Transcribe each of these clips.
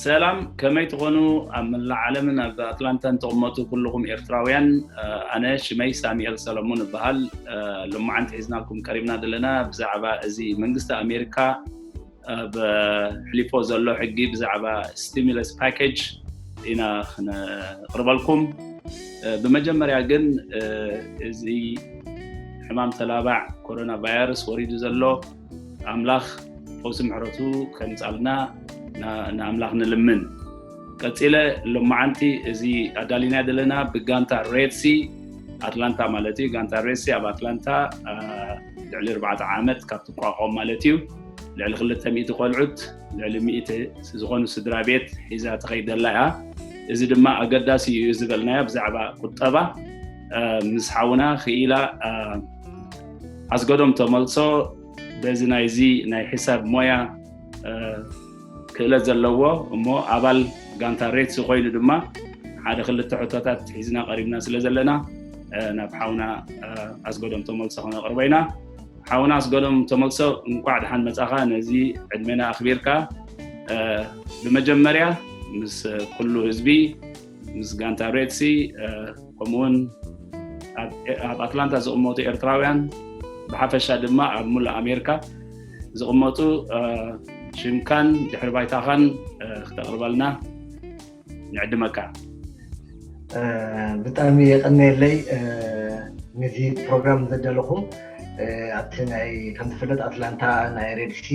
ሰላም፣ ከመይ ትኾኑ? ኣብ መላእ ዓለምን ኣብ ኣትላንታን ትቕመጡ ኩልኹም ኤርትራውያን፣ ኣነ ሽመይ ሳሙኤል ሰለሙን እበሃል። ሎማዓንቲ ሒዝናልኩም ቀሪብና ዘለና ብዛዕባ እዚ መንግስቲ ኣሜሪካ ኣብ ሕሊፎ ዘሎ ሕጊ ብዛዕባ ስቲሙለስ ፓኬጅ ኢና ክነቕርበልኩም። ብመጀመርያ ግን እዚ ሕማም ተላባዕ ኮሮና ቫይረስ ወሪዱ ዘሎ ኣምላኽ ፈውሲ ምሕረቱ ከምጻልና ንኣምላኽ ንልምን። ቀጺለ ሎማዓንቲ እዚ ኣዳሊና ዘለና ብጋንታ ሬድሲ ኣትላንታ ማለት እዩ። ጋንታ ሬድሲ ኣብ ኣትላንታ ልዕሊ ኣርባዕተ ዓመት ካብ ትቋቋም ማለት እዩ። ልዕሊ ክልተ ሚእቲ ቆልዑት፣ ልዕሊ ሚእቲ ዝኾኑ ስድራ ቤት ሒዛ ትኸይድ ዘላ እያ። እዚ ድማ ኣገዳሲ እዩ ዝበልናዮ ብዛዕባ ቁጠባ ምስ ሓውና ክኢላ ኣስገዶም ተመልሶ በዚ ናይዚ ናይ ሒሳብ ሞያ ክእለት ዘለዎ እሞ ኣባል ጋንታ ሬድሲ ኮይኑ ድማ ሓደ ክልተ ሕቶታት ሒዝና ቀሪብና ስለ ዘለና ናብ ሓውና ኣስገዶም ተመልሶ ክነቕርቦ ኢና። ሓውና ኣስገዶም ተመልሶ፣ እንቋዕ ደሓን መጻኻ፣ ነዚ ዕድሜና ኣኽቢርካ። ብመጀመርያ ምስ ኩሉ ህዝቢ፣ ምስ ጋንታ ሬድሲ፣ ከምኡውን ኣብ ኣትላንታ ዝቕመጡ ኤርትራውያን ብሓፈሻ ድማ ኣብ ሙሉእ ኣሜሪካ ዝቕመጡ ሽምካን ድሕሪ ባይታኻን ክተቕርበልና ንዕድመካ። ብጣዕሚ የቐነየለይ ነዚ ፕሮግራም ዘዳለኹም። ኣብቲ ናይ ከም ዝፍለጥ ኣትላንታ ናይ ሬድሲ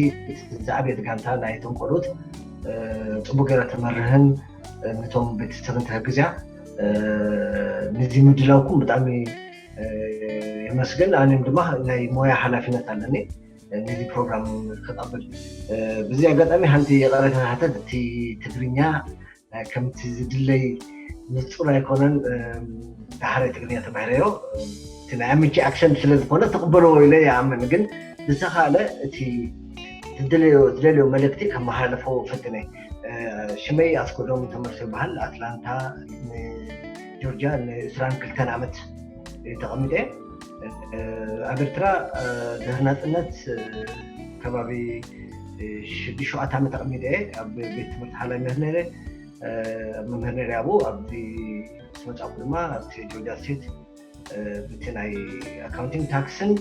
ዝዓበየት ጋንታ ናይ ቶም ቆልዑት ጽቡቅ ገይራ ተመርህን ነቶም ቤተሰብን ተህግዝያ። ነዚ ምድላውኩም ብጣዕሚ የመስግን። ኣንም ድማ ናይ ሞያ ሓላፊነት ኣለኒ ነዚ ፕሮግራም ክቐብል። ብዚ ኣጋጣሚ ሓንቲ የቐረታ ሓተት እቲ ትግርኛ ከምቲ ዝድለይ ንጹር ኣይኮነን። ዳሕራይ ትግርኛ ተማሂረዮ እቲ ናይ ኣምቺ ኣክሰንት ስለ ዝኾነ ትቕበልዎ ኢለ ይኣምን። ግን ብዝተኻለ እቲ ዝደለዮ ዝደለዮ መልእክቲ ከመሓላልፎ ፈትነ። ሽመይ ኣስጎዶም ተመርሶ ይበሃል። ኣትላንታ ጆርጂያ ንዕስራን ክልተን ዓመት ተቐሚጠ። ኣብ ኤርትራ ድሕሪ ናፅነት ከባቢ ሽዱሽተ ዓመት ተቐሚጠ ኣብ ቤት ትምህርቲ ሓላይ መምህር ነይረ። መምህር ነይረ ኣብኡ ኣብዚ ምስ መጻእኩ ድማ ኣብቲ ጆርጂያ ስቴት ብቲ ናይ ኣካውንቲንግ ታክስን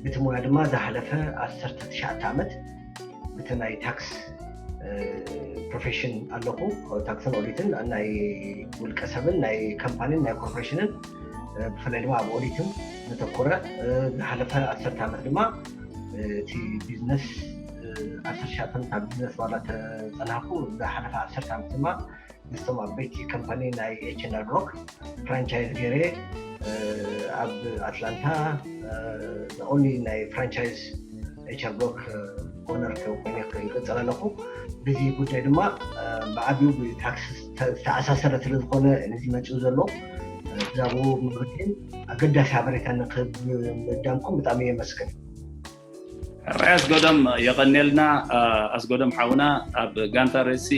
ብቲ ሞያ ድማ ዝሓለፈ ዓሰርተ ትሽዓተ ዓመት ብቲ ናይ ታክስ ፕሮፌሽን ኣለኹ። ታክስን ኦዲትን ናይ ውልቀ ሰብን ናይ ካምፓኒን ናይ ኮርፖሬሽንን ብፍላይ ድማ ኣብ ኦዲትን ዘተኮረ። ዝሓለፈ ዓሰርተ ዓመት ድማ እቲ ቢዝነስ ዓሰርተ ትሽዓተ ዓመት ኣብ ቢዝነስ ዋላ ተፀናሕኩ። ዝሓለፈ ዓሰርተ ዓመት ድማ ምስቶም ዓበይቲ ካምፓኒ ናይ ኤች ኤንድ ሮክ ፍራንቻይዝ ገይረ ኣብ ኣትላንታ ኦንሊ ናይ ፍራንቻይዝ ኤች ኤንድ ሮክ ኦነር ኮይነ ይቅፅል ኣለኹ። በዚ ጉዳይ ድማ ብዓብዩ ብታክስ ዝተኣሳሰረ ስለ ዝኾነ ነዚ መፅኡ ዘሎ ብዛዕባኡ ምብርሂን ኣገዳሲ ሓበሬታ ንክህብ ምእዳምኩም ብጣዕሚ የመስግን። ሕራይ ኣስገዶም የቐንየልና። ኣስገዶም ሓውና ኣብ ጋንታ ሬድሲ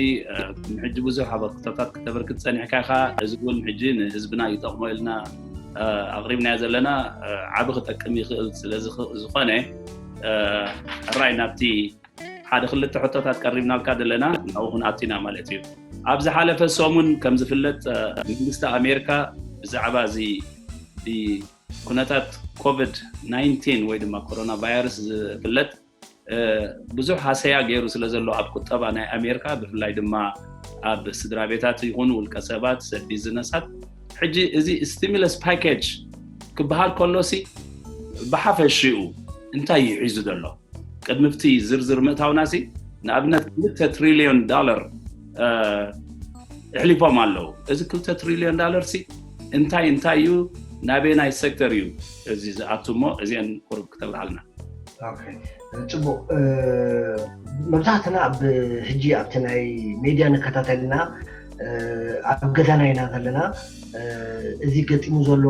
ሕጂ ብዙሕ ኣበርክቶታት ክተበርክት ፀኒሕካ ኢኻ። እዚ እውን ሕጂ ንህዝብና ይጠቕሞ ኢልና ኣቕሪብናዮ ዘለና ዓቢ ክጠቅም ይኽእል ስለ ዝኾነ ሕራይ ናብቲ ሓደ ክልተ ሕቶታት ቀሪብናልካ ዘለና ናብኡ ክንኣቱ ኢና ማለት እዩ። ኣብ ዝሓለፈ ሰሙን ከም ዝፍለጥ መንግስቲ ኣሜሪካ ብዛዕባ እዚ ኩነታት ኮቪድ ናይንቲን ወይ ድማ ኮሮና ቫይረስ ዝፍለጥ ብዙሕ ሃሰያ ገይሩ ስለ ዘሎ ኣብ ቁጠባ ናይ ኣሜሪካ ብፍላይ ድማ ኣብ ስድራ ቤታት ይኹን ውልቀ ሰባት ሰብ ቢዝነሳት ሕጂ እዚ ስቲሙለስ ፓኬጅ ክበሃል ከሎሲ ብሓፈሽኡ እንታይ እዩ ሒዙ ዘሎ? ቅድሚ ብቲ ዝርዝር ምእታውናሲ ንኣብነት ክልተ ትሪልዮን ዳለር ኣሕሊፎም ኣለዉ። እዚ ክልተ ትሪልዮን ዳለር ሲ እንታይ እንታይ እዩ? ናበየናይ ሴክተር እዩ እዚ ዝኣቱ? እሞ እዚአን ቁሩብ ክተብርሃልና። ጽቡቕ። መብዛሕትና ኣብ ሕጂ ኣብቲ ናይ ሜድያ ንከታተልና ኣብ ገዛና ኢና ዘለና። እዚ ገጢሙ ዘሎ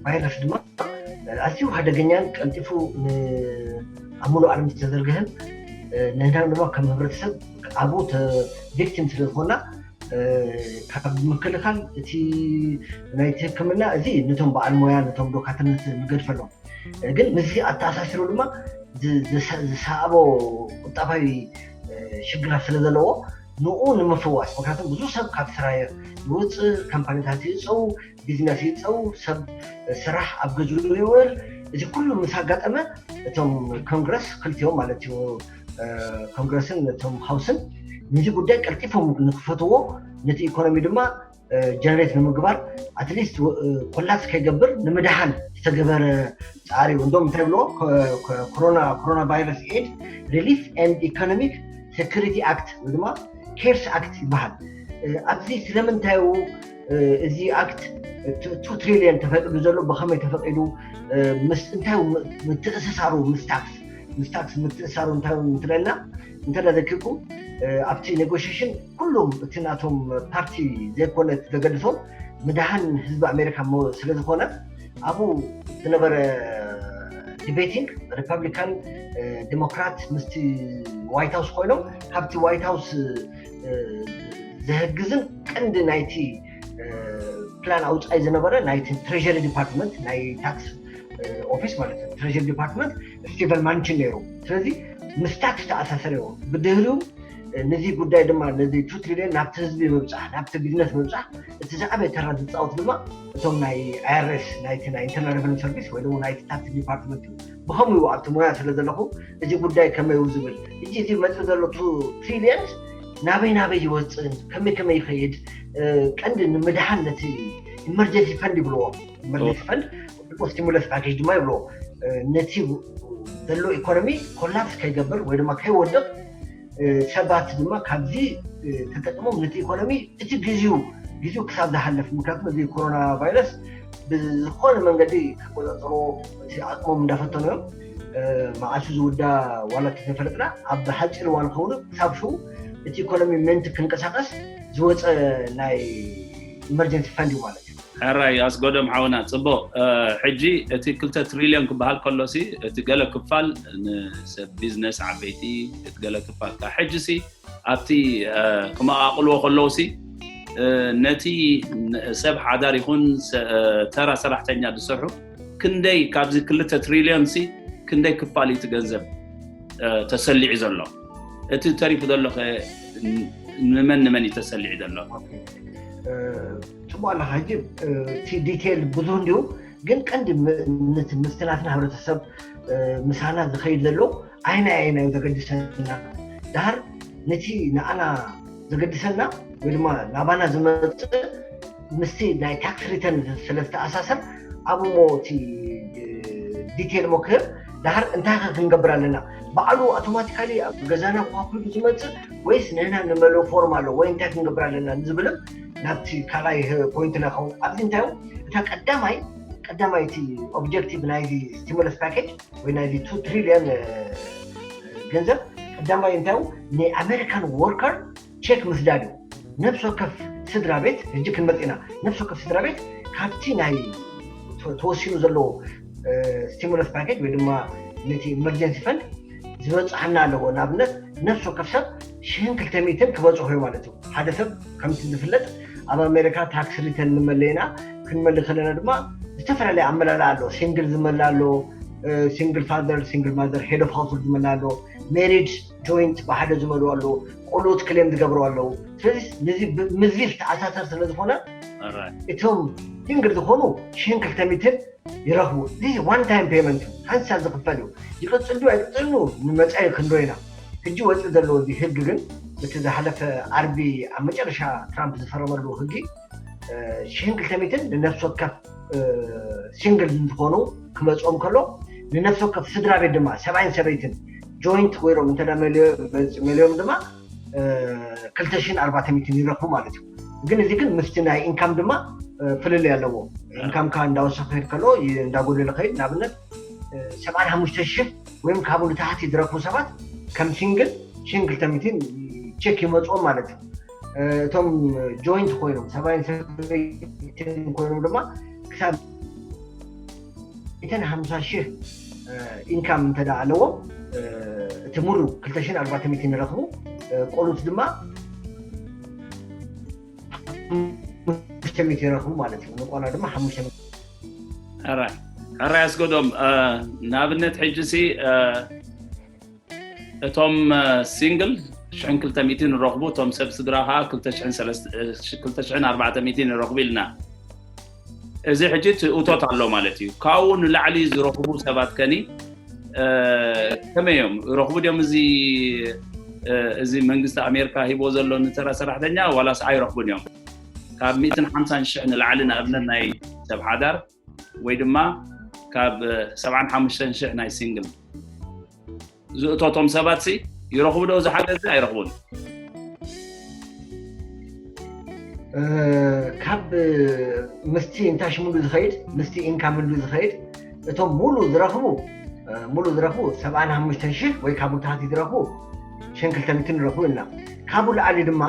ቫይረስ ድማ ኣዝዩ ሓደገኛን ቀልጢፉ ኣብ ሙሉእ ዓለም ዝተዘርግሐን ንህና ድማ ከም ህብረተሰብ ኣብኡ ቪክቲም ስለ ዝኾና ካብ ምክልኻል እቲ ናይቲ ሕክምና እዚ ነቶም በዓል ሞያ ነቶም ዶካትርነት ንገድፈሎም። ግን ምስዚ ኣተኣሳሲሩ ድማ ዝሰዕቦ ቁጠባዊ ሽግራት ስለ ዘለዎ ንኡ ንምፍዋስ። ምክንያቱም ብዙ ሰብ ካብ ስራ ይወፅእ፣ ካምፓኒታት ይፀው፣ ቢዝነስ ይፀው፣ ሰብ ስራሕ ኣብ ገዝኡ ይውዕል። እዚ ኩሉ ምስ ኣጋጠመ እቶም ኮንግረስ ክልቲኦም ማለት እዩ፣ ኮንግረስን እቶም ሃውስን ነዚ ጉዳይ ቀልጢፎም ንክፈትዎ፣ ነቲ ኢኮኖሚ ድማ ጀነሬት ንምግባር፣ ኣትሊስት ኮላፕስ ከይገብር ንምድሓን ዝተገበረ ፃዕሪ እዩ። እንዶም እንታይ ብሎ፣ ኮሮና ቫይረስ ኤድ ሪሊፍ ኤንድ ኢኮኖሚክ ሴኩሪቲ ኣክት ወይ ድማ ኬርስ ኣክት ይበሃል። ኣብዚ ስለምንታይ እዩ እዚ ኣክት ቱ ትሪሊየን ተፈቂዱ ዘሎ? ብኸመይ ተፈቂዱ? ምስ እንታይ ምትእስሳሩ ምስ ታክስ ምስ ታክስ ምትእስሳሩ እንታይ እንትለና እንተ ዘኪርኩም፣ ኣብቲ ኔጎሽሽን ኩሎም እቲ ናቶም ፓርቲ ዘይኮነ ዘገድሶም ምድሓን ህዝቢ ኣሜሪካ ስለዝኮነ፣ ኣብኡ ዝነበረ ዲቤቲንግ ሪፐብሊካን ዴሞክራት ምስቲ ዋይት ሃውስ ኮይኖም፣ ካብቲ ዋይት ሃውስ ዘህግዝን ቀንዲ ናይቲ ፕላን ኣውፃኢ ዝነበረ ናይቲ ትሬሪ ዲፓርትመንት፣ ናይ ታክስ ኦፊስ ማለት ነው፣ ትሬሪ ዲፓርትመንት ስቲቨን ማንችን ነይሩ። ስለዚ ምስ ታክስ ተኣሳሰር እዮም። ብድህሪኡ ነዚ ጉዳይ ድማ ነዚ ቱ ትሪሊዮን ናብቲ ህዝቢ ምብፃሕ፣ ናብቲ ቢዝነስ ምብፃሕ፣ እቲ ዝዓበየ ተራ ዝፃወት ድማ እቶም ናይ ኣይኣርኤስ፣ ናይቲ ናይ ኢንተርናል ሬቨኒ ሰርቪስ ወይ ድማ ናይቲ ታክስ ዲፓርትመንት እዩ። ብኸምኡ ኣብቲ ሞያ ስለ ዘለኹ እዚ ጉዳይ ከመይ እዩ ዝብል፣ እዚ እዚ መፅእ ዘሎ ቱ ትሪሊየንስ ናበይ ናበይ ይወፅእን ከመይ ከመይ ይኸይድ፣ ቀንዲ ንምድሓን ነቲ ኢመርጀንሲ ፈንድ ይብልዎ፣ ኢመርጀንሲ ፈንድ ስቲሙለስ ፓኬጅ ድማ ይብልዎ። ነቲ ዘሎ ኢኮኖሚ ኮላፕስ ከይገብር ወይ ድማ ከይወድቕ፣ ሰባት ድማ ካብዚ ተጠቅሞም ነቲ ኢኮኖሚ እቲ ግዜኡ ግዜኡ ክሳብ ዝሓልፍ፣ ምክንያቱም እዚ ኮሮና ቫይረስ ብዝኾነ መንገዲ ክቆፃፀሮ እቲ ዓቕሞም እንዳፈተኑ እዮም። መዓሱ ዝውዳ ዋላ ተዘፈለጥና ኣብ ሓፂር እዋን ከውኑ ክሳብ ሽው እቲ ኢኮኖሚ ሜንት ክንቀሳቀስ ዝወፀ ናይ ኢመርጀንሲ ፈንድ እዩ ማለት እዩ። ሕራይ ኣስጎዶም ሓውና፣ ፅቡቅ። ሕጂ እቲ ክልተ ትሪሊዮን ክበሃል ከሎሲ እቲ ገለ ክፋል ንሰብ ቢዝነስ ዓበይቲ፣ እቲ ገለ ክፋል ከ ሕጂሲ ኣብቲ ክመቃቅልዎ ከለውሲ ነቲ ሰብ ሓዳር ይኹን ተራ ሰራሕተኛ ዝሰርሑ ክንደይ ካብዚ ክልተ ትሪሊዮን ሲ ክንደይ ክፋል እዩ እቲ ገንዘብ ተሰሊዑ ዘሎ? እቲ ተሪፉ ዘሎ ከ ንመን ንመን እዩ ተሰሊዑ ዘሎ? ፅቡቅ ኣለካ። ሕጂ እቲ ዲቴይል ብዙ እንዲሁ፣ ግን ቀንዲ ምስቲ ናትና ሕብረተሰብ ምሳና ዝኸይድ ዘሎ ኣይናይ ኣይናዩ ዘገድሰና፣ ዳር ነቲ ንኣና ዘገድሰና ወይ ድማ ናባና ዝመፅእ ምስቲ ናይ ታክስ ሪተርን ስለ ዝተኣሳሰር፣ ኣብሞ እቲ ዲቴል ሞ ክህብ፣ ዳር እንታይ ከ ክንገብር ኣለና? ባዕሉ ኣውቶማቲካሊ ኣብ ገዛና ኳኩሉ ዝመፅእ ወይስ ንህና ንመልኦ ፎርም ኣሎ ወይ እንታይ ክንገብር ኣለና ዝብልም ናብቲ ካልኣይ ፖይንትና ይኸውን። ኣብዚ እንታይ እታ ቀዳማይ ቀዳማይ እቲ ኦብጀክቲቭ ናይዚ ስቲሙለስ ፓኬጅ ወይ ናይዚ ቱ ትሪሊዮን ገንዘብ ቀዳማይ እንታይ ንኣሜሪካን ወርከር ቼክ ምስዳድ እዩ። ነፍሲ ወከፍ ስድራ ቤት፣ ሕጂ ክንመጽ ኢና፣ ነፍሲ ወከፍ ስድራ ቤት ካብቲ ናይ ተወሲኑ ዘለዎ ስቲሙለስ ፓኬጅ ወይ ድማ ነቲ ኢመርጀንሲ ፈንድ ዝበፅሓና ኣለዎ። ንኣብነት ነፍሲ ወከፍ ሰብ ሽሕን ክልተ ሚእትን ክበፅሑ እዩ ማለት እዩ። ሓደ ሰብ ከምቲ ዝፍለጥ ኣብ ኣሜሪካ ታክስ ሪተርን ንመለየና ክንመሊ ከለና ድማ ዝተፈላለየ ኣመላላ ኣሎ። ሲንግል ዝመላ ኣሎ፣ ሲንግል ፋዘር ሲንግል ማዘር፣ ሄድ ኦፍ ሃውስሆልድ ዝመላ ኣሎ፣ ሜሪድ ጆይንት ብሓደ ዝመሉ ኣለዉ፣ ቆልኡት ክሌም ዝገብሩ ኣለዉ። ስለዚ ነዚ ምዚ ዝተኣሳሰር ስለ ዝኾነ እቶም ሲንግል ዝኾኑ ሽሕን ክልተ ሚእትን ይረኽቡ። እዚ ዋን ታይም ፔመንት ሓንሳ ዝኽፈል እዩ። ይቅፅል ዶ ኣይቅፅል ንመፃኢ ክንዶ ኢና። ሕጂ ወፅእ ዘለዎ እዚ ህግ ግን እቲ ዝሓለፈ ዓርቢ ኣብ መጨረሻ ትራምፕ ዝፈረመሉ ህጊ ሽሕን ክልተ ሚእትን ንነፍሲ ወከፍ ሲንግል ዝኾኑ ክመፅኦም ከሎ ንነፍሲ ወከፍ ስድራ ቤት ድማ ሰብኣይን ሰበይትን ጆይንት ኮይኖም እንተ መሊዮም ድማ ክልተ ሽሕን ኣርባዕተ ሚእትን ይረኽቡ ማለት እዩ። ግን እዚ ግን ምስቲ ናይ ኢንካም ድማ ፍልልይ ኣለዎ። ኢንካምካ እንዳወሰኸ ከይድ ከሎ እንዳጎደለ ከይድ ንኣብነት ሰብዓን ሓሙሽተ ሽሕ ወይም ካብኡ ንታሕቲ ዝረኽቡ ሰባት ከም ሲንግል ሽሕን ክልተ ሚእትን ቼክ ይመፅኦም ማለት እዩ። እቶም ጆይንት ኮይኖም ሰብኣይን ሰበይትን ኮይኖም ድማ ክሳብ ሚእትን ሓምሳ ሽሕ ኢንካም እንተ ኣለዎም እቲ ሙሉ ክልተ ሽሕን ኣርባዕተ ሚእትን ይረኽቡ። ቆሉት ድማ ሓሙሽተ ሚእቲ ይረኽቡ ማለት እዩ። ንቆላ ድማ ሓሙሽተ ሚእቲ። ሕራይ ሕራይ ኣስገዶም ንኣብነት ሕጂ ሲ እቶም ሲንግል ሽሕን ክልተ ሚእትን ይረኽቡ፣ እቶም ሰብ ስድራ ከዓ ክልተ ሽሕን ኣርባዕተ ሚእትን ይረኽቡ ኢልና። እዚ ሕጂ እቲ እቶት ኣሎ ማለት እዩ። ካብኡ ንላዕሊ ዝረኽቡ ሰባት ከኒ ከመይ እዮም ይረኽቡ ድዮም? እዚ እዚ መንግስቲ ኣሜሪካ ሂቦ ዘሎ ንተራ ሰራሕተኛ ዋላስ ኣይረኽቡን እዮም? ካብ ሚእትን ሓምሳን ሽሕ ንላዕሊ ንኣብነት ናይ ሰብ ሓዳር ወይ ድማ ካብ ሰብዓን ሓሙሽተን ሽሕ ናይ ሲንግል ዝእቶቶም ሰባት ሲ ይረኽቡ ዶ ዝሓገዝ? ኣይረኽቡን። ካብ ምስቲ እንታይ ሽምሉ ዝኸይድ ምስቲ ኢንካምሉ ዝኸይድ እቶም ሙሉ ዝረኽቡ ሙሉ ዝረኽቡ ሰብዓን ሓሙሽተን ሽሕ ወይ ካብኡ ታሕቲ ዝረኽቡ ሽሕን ክልተ ሚእትን ይረኽቡ ኢልና። ካብኡ ላዕሊ ድማ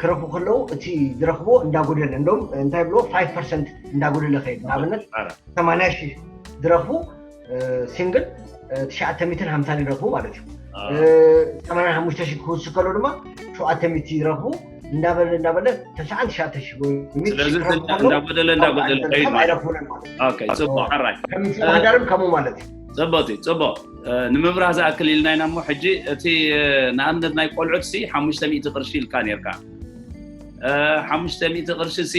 ክረኽቡ ከለዉ እቲ ዝረኽብዎ እንዳጎደለ እንደውም እንታይ ብሎ ፋይቭ ፐርሰንት እንዳጎደለ ከይድ ንኣብነት ሰማንያ ሽሕ ዝረኽቡ ሲንግል ትሽዓተ ሚእትን ሓምሳን ይረኽቡ ማለት እዩ። ሰማንያ ሓሙሽተ ሽሕ ክውስከሉ ድማ ሸውዓተ ሚእቲ ይረኽቡ እንዳበለ እንዳበለ ተስዓን ትሽዓተ ሽሕ ወይ ሚእቲ ስለዚ ሽሕ ክረኽቡ ከለዉ እንዳጎደለ እንዳጎደለ ኣብ ከይድ ማለት ኣይረኽቡን ማለት እዩ። ኦኬ፣ ጽቡቅ። ሕራይ ከም ሓዳርም ከምኡ ማለት እዩ። ጽቡቅ እዩ፣ ጽቡቅ። እ፣ ንምብራህ ዝኣክል ኢልና ኢና እሞ ሕጂ እቲ እ፣ ንኣብነት ናይ ቆልዑት ሲ ሓሙሽተ ሚእቲ ቅርሺ ኢልካ ነርካ። እ፣ ሓሙሽተ ሚእቲ ቅርሺ ሲ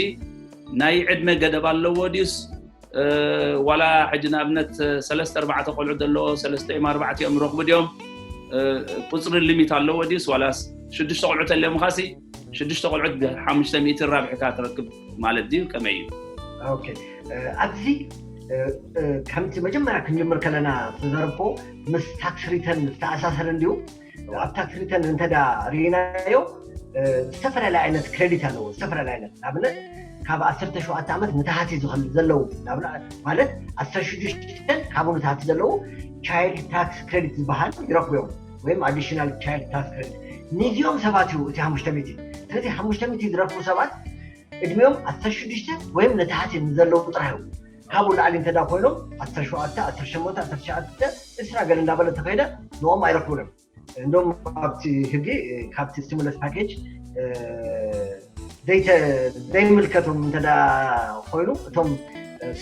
ናይ ዕድመ ገደብ ኣለዎ ድዩስ እ፣ ዋላ ሕጂ ንኣብነት እ፣ ሰለስተ ኣርባዕተ ቆልዑት ዘለዎ ሰለስተ እዮም ኣርባዕተ እዮም ረኽቡ ድዮም? እ፣ ቁጽሪ ሊሚት ኣለዎ ድዩስ ዋላስ ሽዱሽተ ቆልዑት ኣለዮም ኻሲ ሽዱሽተ ቆልዑት ብሓሙሽተ ሚእቲ ራብሕካ ትረክብ ማለት ድዩ? ከመይ እዩ? ኦኬ፣ እ፣ ኣብዚ እ፣ እ፣ ከምቲ መጀመርያ ክንጅምር ከለና ዝተዘረብኮ ምስ ታክስ ሪተርን ዝተኣሳሰረ እንዲዩ። ኣብ ታክስ ሪተርን እንተዳ ርኢናዮ እ፣ ዝተፈላለየ ዓይነት ክሬዲት ኣለዎ። ዝተፈላለየ ዓይነት ንኣብነት ካብ ዓሰርተ ሸውዓተ ዓመት ንታሕቲ ዝኸል ዘለዉ ንኣብነት ማለት ዓሰርተ ሽዱሽተ ካብኡ ንታሕቲ ዘለዉ ቻይልድ ታክስ ክሬዲት ዝበሃል ይረኽቡ እዮም ወይም ኣዲሽናል ቻይልድ ታክስ ክሬዲት ንዚኦም ሰባት እዩ እቲ ሓሙሽተ ሚእቲ። ስለዚ ሓሙሽተ ሚእቲ ዝረኽቡ ሰባት እድሜኦም ዓሰርተ ሽዱሽተ ወይም ንታሕቲ ንዘለዉ ጥራሕ እዩ። ካብኡ ላዕሊ እንተዳ ኮይኖም ዓሰርተ ሸውዓተ ዓሰርተ ሸሞንተ ዓሰርተ ትሽዓተ ዕስራ ገለ እንዳበለ ተኸይደ ንኦም ኣይረኽቡን እዮም። እንደውም ኣብቲ ህጊ ካብቲ ስቲሙለስ ፓኬጅ ዘይተ- ዘይምልከቶም እንተዳ ኮይኑ እቶም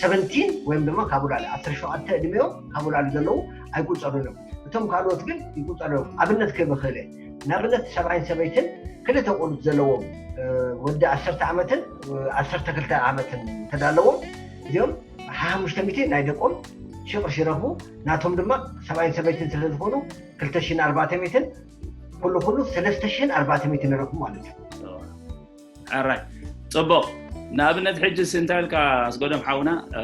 ሰቨንቲን ወይም ድማ ካብኡ ላዕሊ ዓሰርተ ሸውዓተ እድሜኦም ካብኡ ላዕሊ ዘለዉ ኣይቁፀሩን እዮም። እቶም ካልኦት ግን ይቁፀሩ እዮም። ኣብነት ክህብ እኽእል እየ። ንኣብነት ሰብኣይን ሰበይትን ክልተ ቆልዑት ዘለዎም እ፣ ወዲ ዓሰርተ ዓመትን እ፣ ዓሰርተ ክልተ ዓመትን እንተዳ ኣለዎም እዚኦም ሓሙሽተ ሚእቲ ናይ ደቆም ሽቕርሺ ይረኽቡ። ናቶም ድማ ሰብኣይን ሰበይትን ስለ ዝኾኑ ክልተ ሽሕን ኣርባዕተ ሚእትን ኩሉ ኩሉ ሰለስተ ሽሕን ኣርባዕተ ሚእትን ይረኽቡ ማለት እዩ። ሕራይ ጽቡቕ። ንኣብነት ሕጂ ሲ እንታይ ኢልካ ኣስገዶም ሓውና እ፣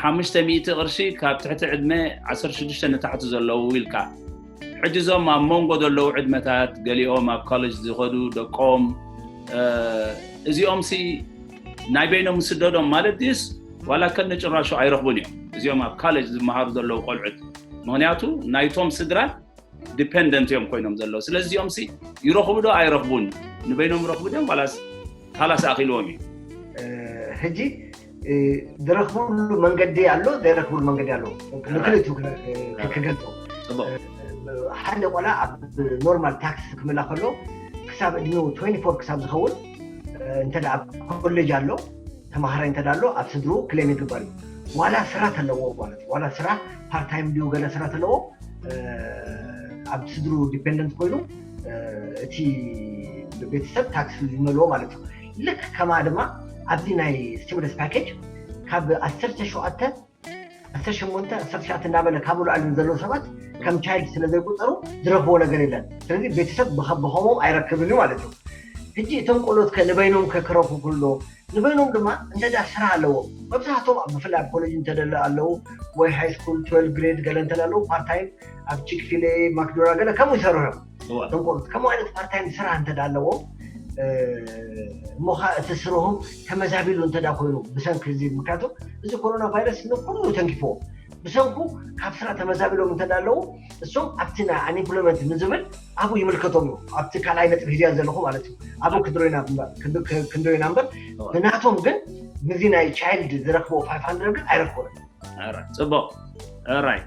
ሓሙሽተ ሚእቲ ቅርሺ ካብ ትሕቲ ዕድመ ዓሰርተ ሽዱሽተ ንታሕቲ ዘለዉ ኢልካ። ሕጂ እዞም ኣብ መንጎ ዘለዉ ዕድመታት ገሊኦም ኣብ ኮሌጅ ዝኸዱ ደቆም እ፣ እዚኦም ሲ ናይ በይኖም ስደዶም ማለት ድዩስ ዋላ ከነ ጭራሹ ኣይረኽቡን እዮም? እዚኦም ኣብ ካሌጅ ዝመሃሩ ዘለዉ ቆልዑት ምክንያቱ ናይቶም ስድራ ዲፐንደንት እዮም ኮይኖም ዘለዉ። ስለዚ እዚኦም ሲ ይረኽቡ ዶ ኣይረኽቡን? ንበይኖም ይረኽቡ ድዮም ዋላስ ካላስ ኣኺልዎም እዩ? እ፣ ሕጂ እ፣ ዝረኽብሉ መንገዲ ኣሎ ዘይረኽብሉ መንገዲ ኣሎ። ንክልቲኡ ክነ- እ፣ ክገልጾ ጽቡቕ። ሓደ ቆልዓ ኣብ ኖርማል ታክስ ክምላ ከሎ ክሳብ እድሜኡ ትዌንቲ ፎር ክሳብ ዝኸውን እ፣ እንተ ደኣ ኣብ ኮሌጅ ኣሎ ተማሃራይ እንተ ደኣ ኣሎ ኣብ ስድሩ ክሌም ይግበር እዩ። ዋላ ስራ ተለዎ ማለት እዩ። ዋላ ስራ ፓርታይም ድዩ ገለ ስራ ተለዎ እ፣ ኣብ ስድሩ ዲፔንደንት ኮይኑ እ፣ እቲ ቤተሰብ ታክስ ይመልዎ ማለት እዩ። ልክ ከማ ድማ ኣብዚ ናይ ስቲሙለስ ፓኬጅ ካብ ዓሰርተ ሸውዓተ ዓሰርተ ሸሞንተ ዓሰርተ ትሽዓተ እንዳበለ ካብኡ ላዕሊ ዘለዉ ሰባት ከም ቻይልድ ስለ ዘይቁፀሩ ዝረኽብዎ ነገር የለን። ስለዚ ቤተሰብ ብኸ- ብኸምኦም ኣይረክብን እዩ ማለት እዩ። ሕጂ እቶም ቆልኦት ከ ንበይኖም ከ ክረኽቡ ክብሎ ንበይኖም ድማ እንተ ደኣ ስራሕ ኣለዎም መብዛሕትኦም ኣብ ብፍላይ ኣብ ኮሌጅ እንተደለ ኣለዉ ወይ ሃይ ስኩል ትዌልቭ ግሬድ ገለ እንተ ኣለዉ ፓርታይም ኣብ ቺክፊሌ ማክዶናል ገለ ከምኡ ይሰርሑ እዮም። እዋ። እቶም ቆልኦት ከምኡ ዓይነት ፓርታይም ስራሕ እንተ ደኣ ኣለዎም እ፣ እሞ ኸ እቲ ስርሖም ተመዛቢሉ እንተ ደኣ ኮይኑ ብሰንኪ እዚ ምክንያቱ እዚ ኮሮና ቫይረስ ንኩሉ ተንኪፍዎ ብሰንኩ ካብ ስራሕ ተመዛቢሎም እንተ ደኣ ኣለዉ እሶም ኣብቲ ናይ ኣንኤምፕሎይመንት ንዝብል ኣብኡ ይምልከቶም እዩ። ኣብቲ ካልኣይ ነጥቢ ሂዝያ ዘለኹ ማለት እዩ። ኣብኡ ክንድሮ ኢና እምበር ክንድ- ክንድሮ ኢና እምበር ብናቶም ግን ምዚ ናይ ቻይልድ ዝረኽብዎ ፋይቭ ሃንድረድ ግን ኣይረክቦን። ኣረ፣ ጽቡቕ። ኣራይ።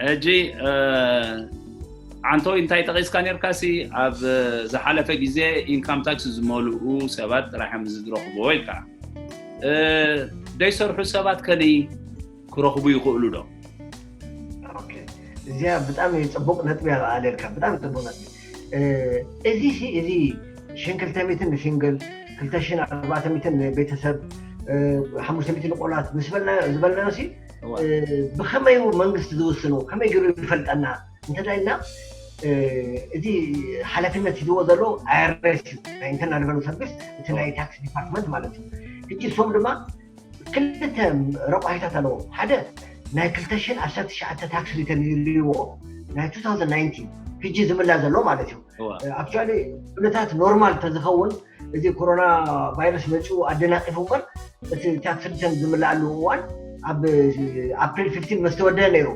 ሕጂ እ፣ ዓንቶይ እንታይ ጠቒስካ ነርካ ሲ ኣብ ዝሓለፈ ግዜ ኢንካም ታክስ ዝመልኡ ሰባት ጥራሕ እዮም ዝረኽብዎ ኢልካ እ፣ ዘይሰርሑ ሰባት ከኒ ክረኽቡ ይኽእሉ ዶ? ኦኬ። እዚኣ ብጣዕሚ ጽቡቕ ነጥቢ ኣለልካ ብጣዕሚ ጽቡቕ ነጥቢ። እዚ እዚ ሽን ክልተ ሚትን ንሲንግል፣ ክልተ ሽን ኣርባዕተ ሚትን ንቤተሰብ፣ ሓሙሽተ ሚትን ንቆላት ምስ ዝበልናዮ ሲ ብኸመይ መንግስቲ ዝውስኑ፣ ከመይ ገይሩ ይፈልጠና እንተዳይልና፣ እዚ ሓላፍነት ሂዝዎ ዘሎ ኣይኣርኤስ እዩ፣ ናይ ኢንተርናል ሬቨኑ ሰርቪስ፣ እቲ ናይ ታክስ ዲፓርትመንት ማለት እዩ። ሕጂ እሶም ድማ ክልተ ረቋሒታት ኣለዎም። ሓደ ናይ ክልተ ሽሕን ዓሰርተ ትሽዓተ ታክስ ሪተርን ይልዎ፣ ናይ two thousand nineteen ሕጂ ዝምላ ዘሎ ማለት እዩ። ኣክቹዋሊ ኩነታት ኖርማል ተዝኸውን፣ እዚ ኮሮና ቫይረስ መፂኡ ኣደናቂፉ እምበር፣ እቲ ታክስ ሪተርን ዝምላኣሉ እዋን ኣብ ኣፕሪል ፊፍቲን መስተወደአ ነይሩ።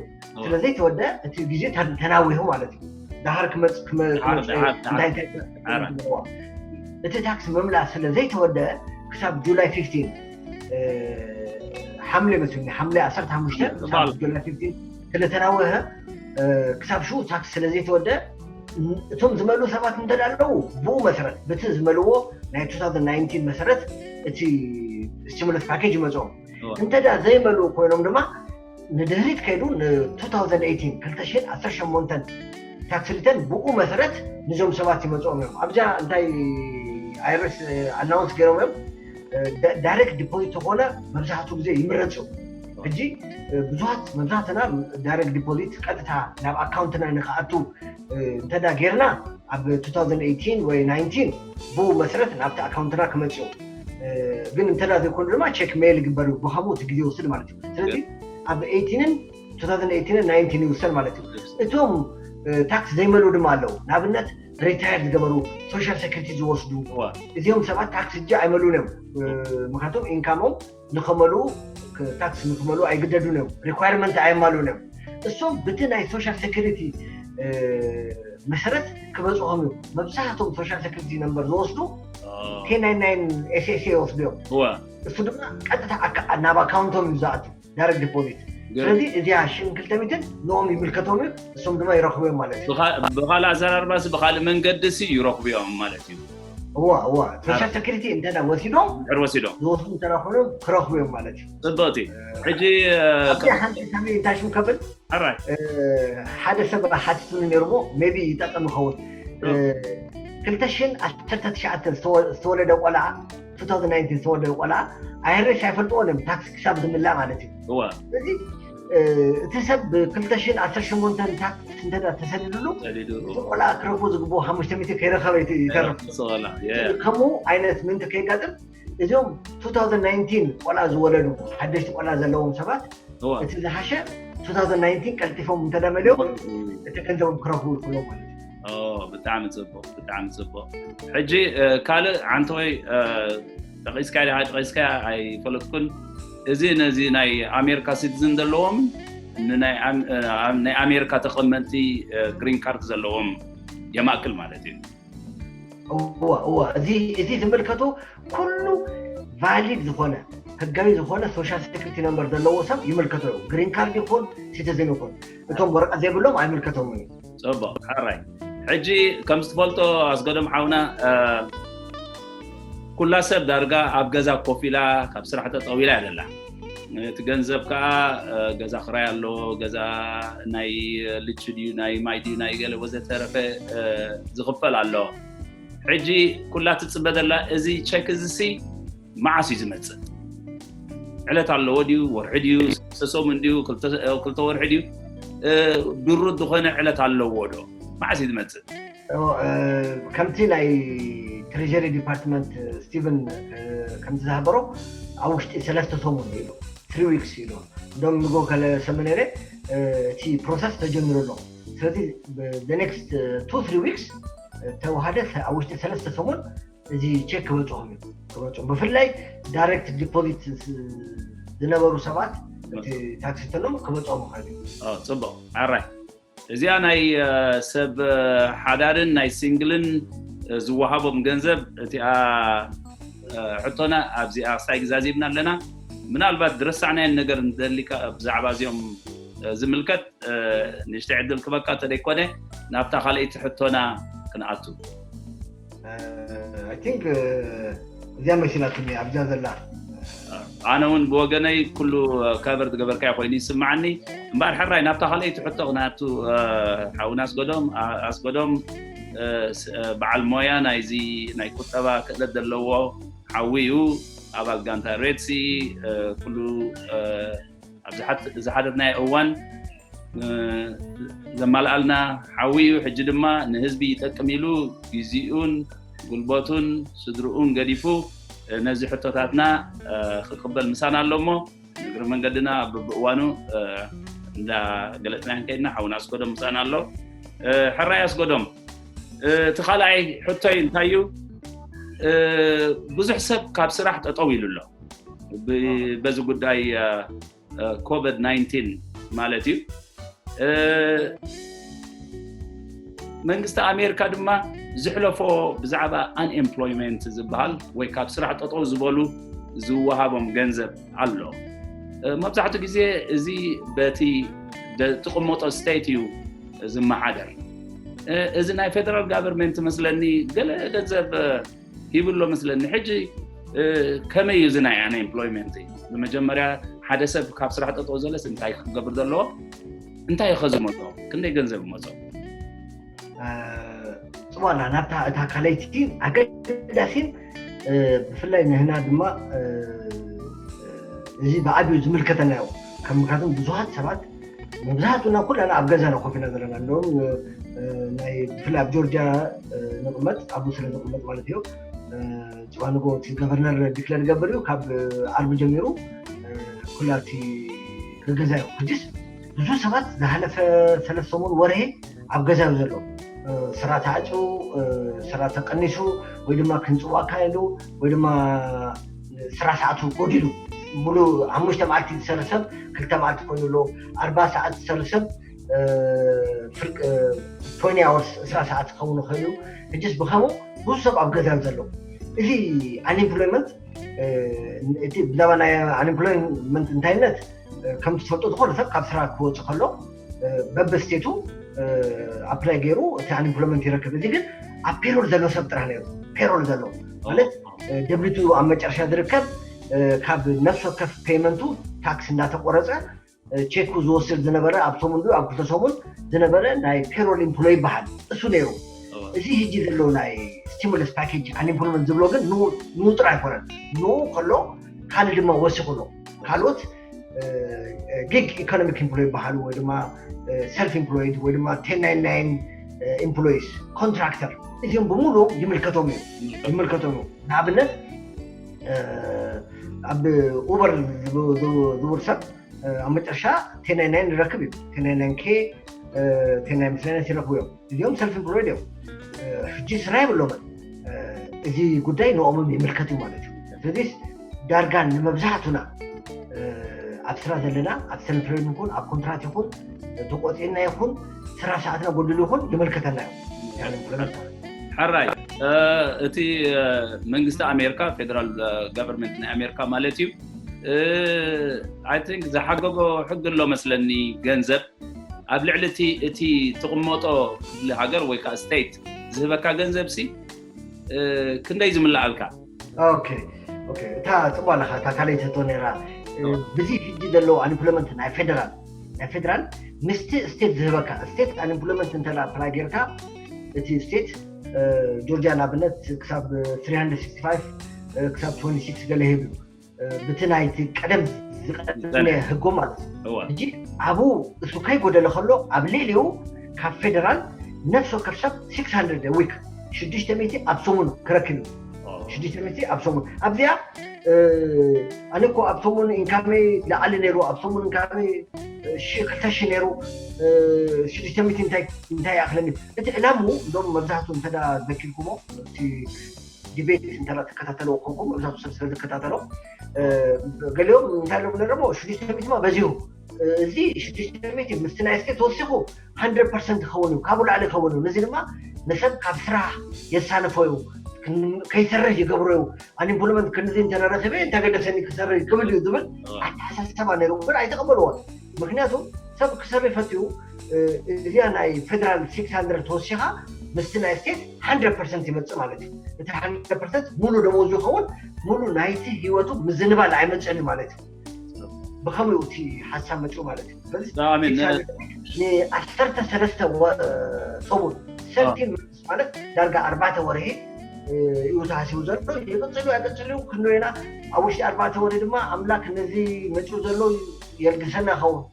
ስለዘይተወደ እቲ ግዜ ተናዊሑ ማለት እዩ። ዳሃር ክመፅ እንታይ እንታይ እቲ ታክስ ምምላእ ስለ ዘይተወደ ክሳብ ጁላይ ፊፍቲን፣ ሓምሌ መስለኒ፣ ሓምሌ ዓሰርተ ሓሙሽተ ክሳብ ጁላይ ፊፍቲን ስለተናወሀ፣ ክሳብ ሽኡ ታክስ ስለ ዘይተወደ፣ እቶም ዝመልኡ ሰባት እንተ ኣለዉ፣ ብኡ መሰረት፣ በቲ ዝመልዎ ናይ two thousand nineteen መሰረት እቲ ስቲሙለስ ፓኬጅ ይመፅኦም። እንተ ዘይመልኡ ኮይኖም ድማ ንድህሪት ከይዱ ን two thousand eighteen ክልተ ሽሕን ዓሰርተ ሸሞንተን ታክስ ሪተርን ብኡ መሰረት ንዞም ሰባት ይመፅኦም እዮም። ኣብዛ እንታይ ኣይርስ ኣናውንስ ገይሮም እዮም፣ ዳይሬክት ዲፖዚት ዝኾነ መብዛሕትኡ ግዜ ይምረፅ እዩ። ሕጂ ብዙሃት መብዛሕትና ዳይሬክት ዲፖዚት ቀጥታ ናብ ኣካውንትና ንክኣቱ እንተዳ ጌርና ኣብ two thousand eighteen ወይ nineteen ብኡ መሰረት ናብቲ ኣካውንትና ክመፅኡ፣ ግን እንተዳ ዘይኮኑ ድማ ቸክ ሜይል ይግበር እዩ፣ ብኸምኡ እቲ ግዜ ይወስድ ማለት እዩ። ስለዚ ኣብ eighteen-ን two thousand eighteen-ን nineteen ይውሰን ማለት እዩ። እቶም ታክስ ዘይመልኡ ድማ ኣለዉ። ንኣብነት ሪታየር ዝገበሩ፣ ሶሻል ሴኩሪቲ ዝወስዱ፣ እዚኦም ሰባት ታክስ ሕጂ ኣይመልኡን እዮም። ምክንያቱም ኢንካሞም ንኸመልኡ፣ ታክስ ንክመልኡ ኣይግደዱን እዮም። ሪኳየርመንት ኣየማልኡን እዮም። እሶም ብቲ ናይ ሶሻል ሴኩሪቲ መሰረት ክበፅሖም እዩ። መብዛሕትኦም ሶሻል ሴኩሪቲ ነምበር ዝወስዱ ten ninety-nine S S A ይወስዱ እዮም። እሱ ድማ ቀጥታ ናብ ኣካውንቶም እዩ ዝኣቱ፣ ዳይሬክት ዲፖዚት። ስለዚ እዚኣ ሽን ክልተ ሚትን ንኦም ይምልከቶም እዩ፣ እሶም ድማ ይረኽቡ እዮም ማለት እዩ። ብኻልእ ኣዘራርባ ሲ ብኻልእ መንገዲ ሲ ይረኽቡ እዮም ማለት እዩ። እዋ እዋ፣ ሶሻል ሴኩሪቲ እንተ ወሲዶም ድሕር ወሲዶም ዝወስዱ እንተ ኮይኖም ክረኽቡ እዮም ማለት እዩ። ጽብቕቲ። ሕጂ ኣብቲ ሓንቲ ከመይ እንታይ ሽም ከብል ኣራይ ሓደ ሰብ ሓቲቱኒ ነይሩ፣ ሞ ሜቢ ይጠቅም ይኸውን። ክልተ ሽሕን ዓሰርተ ትሽዓተን ዝተወለደ ቆልዓ፣ two thousand nineteen ዝተወለደ ቆልዓ ኣይርስ ኣይፈልጥዎን እዮም፣ ታክስ ክሳብ ዝምላእ ማለት እዩ። እዋ ስለዚ እቲ ሰብ ብክልተ ሽሕን ዓሰርተ ሸሞንተን ታክስ እንተ ተሰዲድሉ፣ ሰዲዱ እቲ ቆልዓ ክረኽቦ ዝግብኦ ሓሙሽተ ሚእቲ ከይረኸበ ይት- ይተርፍ። ሰላ ከምኡ ዓይነት ምእንቲ ከይጋጥም፣ እዚኦም two thousand nineteen ቆልዓ ዝወለዱ፣ ሓደሽቲ ቆልዓ ዘለዎም ሰባት፣ እዋ እቲ ዝሓሸ two thousand nineteen ቀልጢፎም እንተደመልዮም፣ እቲ ገንዘቦም ክረኽቡ ይኽእሎም ማለት እዩ። ብጣዕሚ ጽቡቕ፣ ብጣዕሚ ጽቡቕ። ሕጂ ካልእ ዓንተወይ ጠቒስካ ዲኻ ጠቒስካ ኣይፈለጥኩን። እዚ ነዚ ናይ ኣሜሪካ ሲቲዝን ዘለዎም፣ ንናይ ኣም- እ፣ ናይ ኣሜሪካ ተቐመጥቲ ግሪን ካርድ ዘለዎም የማእክል ማለት እዩ። እዋ እዋ፣ እዚ እዚ ዝምልከቱ ኩሉ ቫሊድ ዝኾነ፣ ህጋዊ ዝኾነ ሶሻል ሴኩሪቲ ነምበር ዘለዎ ሰብ ይምልከቶ እዩ። ግሪን ካርድ ይኹን ሲቲዝን ይኹን፣ እቶም ወረቀት ዘይብሎም ኣይምልከቶም እዩ። ጽቡቕ፣ ሕራይ። ሕጂ ከም ዝትፈልጦ ኣስገዶም ሓውና፣ ኩላ ሰብ ዳርጋ ኣብ ገዛ ኮፍ ኢላ ካብ ስራሕ ጠጠው ኢላ እያ ዘላ። እቲ ገንዘብ ከኣ ገዛ ክራይ ኣሎ፣ ገዛ ናይ ልቺ ድዩ ናይ ማይ ድዩ ናይ ገለ ወዘተረፈ ዝኽፈል ኣሎ። ሕጂ ኩላ ትጽበ ዘላ እዚ ቸክ እዚ ሲ መዓስ እዩ ዝመጽእ? ዕለት ኣለዎ ድዩ? ወርሒ ድዩ? ሰሰሙን ድዩ? ክልተ ወርሒ ድዩ? ድሩት ዝኾነ ዕለት ኣለዎ ዶ? መዓስ እዩ ዝመጽእ? ከምቲ ናይ ትሬሪ ዲፓርትመንት ስቲቨን ከምቲ ዝሃበሮ ኣብ ውሽጢ ሰለስተ ሰሙን ኢሉ፣ ትሪ ዊክስ ኢሉ። እንደም ንጎ ከለ ሰመነረ እቲ ፕሮሰስ ተጀሚሩ ኣሎ። ስለዚ ኔክስት ቱ ትሪ ዊክስ ተዋሃደ፣ ኣብ ውሽጢ ሰለስተ ሰሙን እዚ ቸክ ክበፅኦም እዩ። ክበፅኦም ብፍላይ ዳይሬክት ዲፖዚት ዝነበሩ ሰባት እቲ ታክስ ተሎም ክበፅኦም ይኽእል እዩ። ጽቡቕ። ኣራይ እዚኣ ናይ ሰብ ሓዳርን ናይ ሲንግልን ዝወሃቦም ገንዘብ እቲኣ ሕቶና ኣብዚኣ ክሳይ ግዛዚብና ኣለና። ምናልባት ዝረሳዕናየን ነገር እንተሊካ ብዛዕባ እዚኦም ዝምልከት ንእሽተይ ዕድል ክበካ እንተደይኮነ ናብታ ካልኣይቲ ሕቶና ክንኣቱ። I think እዚኣ መሲላትኒ ኣብዛ ዘላ። ኣነ እውን ብወገነይ ኩሉ ከቨር ዝገበርካዮ ኮይኑ ይስምዓኒ። እምበኣር ሕራይ ናብታ ካልኣይቲ ሕቶ ክንኣቱ። ሓውና ኣስገዶም ኣስገዶም በዓል ሞያ ናይዚ ናይ ቁጠባ ክእለት ዘለዎ ሓዊ እዩ። ኣባል ጋንታ ሬድሲ ኩሉ ኣብዚ ዝሓደርናዮ እዋን ዘማልኣልና ሓዊ እዩ። ሕጂ ድማ ንህዝቢ ይጠቅም ኢሉ ግዜኡን ጉልበቱን ስድርኡን ገዲፉ ነዚ ሕቶታትና ክቅበል ምሳና ኣሎ እሞ እግሪ መንገድና ብብእዋኑ እንዳገለፅና ክንከይድና ሓውና ኣስጎዶም ምሳና ኣሎ። ሕራይ ኣስጎዶም፣ እቲ ካልኣይ ሕቶይ እንታይ እዩ? ብዙሕ ሰብ ካብ ስራሕ ጠጠው ኢሉ ኣሎ በዚ ጉዳይ ኮቪድ ናይንቲን ማለት እዩ። መንግስቲ ኣሜሪካ ድማ ዝሕለፎ ብዛዕባ ኣንኤምፕሎይመንት ዝበሃል ወይ ካብ ስራሕ ጠጠው ዝበሉ ዝወሃቦም ገንዘብ ኣሎ። መብዛሕትኡ ግዜ እዚ በቲ ትቕመጦ ስቴት እዩ ዝመሓደር። እዚ ናይ ፌደራል ጋቨርንመንት መስለኒ ገለ ገንዘብ ሂብሎ መስለኒ። ሕጂ ከመይ እዩ እዚ ናይ ኣንኤምፕሎይመንት? ብመጀመርያ ሓደ ሰብ ካብ ስራሕ ጠጠው ዘለስ እንታይ ክገብር ዘለዎ? እንታይ እዩ ዝመጾ? ክንደይ ገንዘብ ይመጾ? ፅዋና ናብታ እታ ካልኣይቲ ኣገዳሲን ብፍላይ ንህና ድማ እዚ ብዓብዩ ዝምልከተና እዩ። ከም ምክንያቱም ብዙሃት ሰባት መብዛሕቱና ኩላና ኣብ ገዛና ኮፍ ኢና ዘለና። እንደውም ናይ ብፍላይ ኣብ ጆርጂያ ንቕመጥ ኣብኡ ስለ ንቕመጥ ማለት እዩ። ፅዋ ንጎ እቲ ገቨርነር ዲክለር ይገብር እዩ። ካብ ዓርቢ ጀሚሩ ኩላ እቲ ገገዛ እዩ። ሕጅስ ብዙ ሰባት ዝሓለፈ ሰለስተ ሰሙን ወርሒ ኣብ ገዛ እዩ ዘሎ። ስራ ተዓፅዩ፣ ስራ ተቀኒሱ ወይ ድማ ክንፅዋ ኣካይዱ ወይ ድማ ስራ ሰዓቱ ጎዲሉ ሙሉ ሓሙሽተ መዓልቲ ዝሰርሕ ሰብ ክልተ መዓልቲ ኮይኑ ኣሎ። ኣርባ ሰዓት ዝሰርሕ ሰብ ፍርቂ ቶኒ ኣወርስ እስራ ሰዓት ክኸውን ይኽእል እዩ። ሕጅስ ብኸምኡ ብዙ ሰብ ኣብ ገዛ እዩ ዘሎ። እዚ ኣንኤምፕሎይመንት እቲ ብዛዕባ ናይ ኣንኤምፕሎይመንት እንታይነት ከም ትፈልጡ ዝኾነ ሰብ ካብ ስራ ክወፅእ ከሎ በበስቴቱ ኣፕላይ ገይሩ እቲ ኣንኤምፕሎይመንት ይረክብ። እዚ ግን ኣብ ፔሮል ዘሎ ሰብ ጥራሕ ነይሩ። ፔሮል ዘሎ ማለት ደብሊቱ ኣብ መጨረሻ ዝርከብ ካብ ነፍሲ ወከፍ ፔይመንቱ ታክስ እንዳተቆረፀ ቼኩ ዝወስድ ዝነበረ ኣብ ሰሙን ድዩ ኣብ ክልተ ሰሙን ዝነበረ ናይ ፔሮል ኢምፕሎይ ይበሃል። እሱ ነይሩ። እዚ ሕጂ ዘሎ ናይ ስቲሙለስ ፓኬጅ ኣንኤምፕሎይመንት ዝብሎ ግን ንኡ ጥራይ ኣይኮነን። ንኡ ከሎ ካልእ ድማ ወሲኹ ኣሎ። ካልኦት ጊግ ኢኮኖሚክ ኢምፕሎይ ይበሃሉ ወይ ድማ ሰልፍ ኢምፕሎይድ ወይ ድማ ቴን ናይን ናይን ኢምፕሎይስ ኮንትራክተር እዚኦም ብምሉኦም ይምልከቶም እዩ። ይምልከቶም እዩ። ንኣብነት ኣብ ኡበር ዝብል ሰብ ኣብ መጨረሻ ቴን ናይን ናይን ይረክብ እዩ። ቴን ናይን ናይን ኬ ቴን ናይን ናይን ይረክቡ እዮም። እዚኦም ሰልፍ ኢምፕሎይድ እዮም። ሕጂ ስራ የብሎምን። እዚ ጉዳይ ንኦምም ይምልከት እዩ ማለት እዩ። ስለዚስ ዳርጋ ንመብዛሕቱና ኣብ ስራ ዘለና ኣብ ሰልፍ ኢምፕሎይድ ይኹን ኣብ ኮንትራት ይኹን ተቆፂና ይኹን ስራ ሰዓትና ጎድሉ ይኹን ይምልከተና እዩ። ሕራይ እቲ መንግስቲ ኣሜሪካ ፌደራል ጋቨርንመንት ናይ ኣሜሪካ ማለት እዩ። ኣይ ቲንክ ዝሓገጎ ሕጊ ኣሎ መስለኒ። ገንዘብ ኣብ ልዕሊ እቲ እቲ ትቕመጦ ክፍሊ ሃገር ወይ ከዓ ስቴት ዝህበካ ገንዘብ ሲ ክንደይ ዝምልኣልካ? ኦኬ ኦኬ እታ ፅቡቅ ኣለካ እታ ካልኣይቲ ሕቶ ነይራ። ብዚ ሕጂ ዘለዎ ኣንኢምፕሎይመንት ናይ ፌደራል ናይ ፌደራል ምስቲ ስቴት ዝህበካ ስቴት ኣንኢምፕሎይመንት እንተ ኣፕላይ ጌርካ እቲ ስቴት ጆርጂያ ንኣብነት ክሳብ ትሪ ሃንድረድ ሲክስቲ ፋይቭ ክሳብ ትወንቲ ሲክስ ገለ ይህብ እዩ። ብቲ ናይቲ ቀደም ዝቀደመ ህጎ ማለት እዩ። ሕጂ ኣብኡ እሱ ከይጎደለ ከሎ ኣብ ልዕሊኡ ካብ ፌደራል ነፍሲ ወከፍ ሰብ ሲክስ ሃንድረድ ዊክ ሽዱሽተ ሚእቲ ኣብ ሰሙን ክረክብ እዩ። ሽዱሽተ ሚእቲ ኣብ ሰሙን ኣብዚኣ ኣነ እኮ ኣብ ሰሙን ኢንካመይ ላዕሊ ነይሩ ኣብ ሰሙን ኢንካመይ ሺ ክልተ ሺ ነይሩ። ሽዱሽተ ሚእቲ እንታይ እንታይ ይኣኽለኒ እቲ ዕላምኡ እዞም መብዛሕትኡ እንተ ዘኪርኩሞ እቲ ዲቤት እንተ ትከታተለዎ ኮንኩም መብዛሕትኡ ሰብ ስለ ዝከታተሎ ገሊኦም እንታይ ኢሎም ነረሞ ሽዱሽተ ሚእቲ ማ በዚሁ እዚ ሽዱሽተ ሚእቲ ምስቲ ናይ ስቴት ተወሲኹ ሃንድረድ ፐርሰንት ክኸውን እዩ ካብኡ ላዕሊ ክኸውን እዩ። ነዚ ድማ ንሰብ ካብ ስራሕ የሳንፎ እዩ ከይሰርሕ ይገብሮ እዩ። ኣንኢምፕሎይመንት ክንዚ እንተረኺበ እንተገደሰኒ ክሰርሕ ክብል እዩ ዝብል ኣተሓሳስባ ነይሩ ግን ኣይተቐበልዎን። ምክንያቱ ሰብ ክሰርሕ ፈትዩ እዚኣ ናይ ፌደራል ሲክስ ሃንድረድ ተወሲኻ ምስቲ ናይ ስቴት ሃንድረድ ፐርሰንት ይመፅእ ማለት እዩ። እቲ ሃንድረድ ፐርሰንት ሙሉ ደመወዙ ይኸውን ሙሉ ናይቲ ህይወቱ ምዝንባል ኣይመፅእን እዩ ማለት እዩ። ብኸምኡ እቲ ሓሳብ መፅኡ ማለት እዩ። ስለዚ ንዓሰርተ ሰለስተ ሰሙን thirteen months ማለት ዳርጋ ኣርባዕተ ወርሒ እዩ ተሃሲቡ ዘሎ። ይቅፅል እዩ ኣይቅፅል እዩ ክንዶ ኢና። ኣብ ውሽጢ ኣርባዕተ ወርሒ ድማ ኣምላክ ነዚ መፅኡ ዘሎ የልግሰና ይኸውን።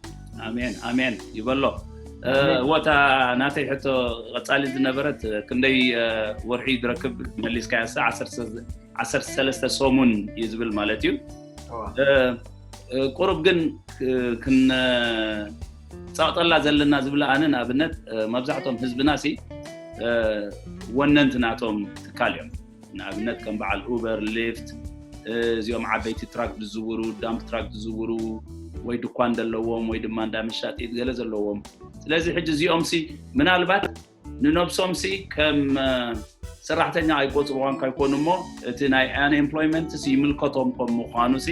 ኣሜን ኣሜን ይበሎ። ወታ ናተይ ሕቶ ቀፃሊ ዝነበረት ክንደይ ወርሒ ዝረክብ መሊስካ ያሳ ዓሰርተ ሰለስተ ሰሙን እዩ ዝብል ማለት እዩ። ቁሩብ ግን ክንፀቕጠላ ዘለና ዝብላ ኣነ ንኣብነት መብዛሕቶም ህዝብና ሲ ወነንቲ ናቶም ትካል እዮም። ንኣብነት ከም በዓል ኡበር፣ ሊፍት፣ እዚኦም ዓበይቲ ትራክ ዝዝውሩ፣ ዳምፕ ትራክ ዝዝውሩ ወይ ድኳን ዘለዎም ወይ ድማ እንዳ መሻጢት ገለ ዘለዎም። ስለዚ ሕጂ እዚኦም ሲ ምናልባት ንነብሶም ሲ ከም ሰራሕተኛ ኣይቆፅርዋን ካይኮኑ እሞ እቲ ናይ ኣንኤምፕሎይመንት ሲ ይምልከቶም ከም ምኳኑ ሲ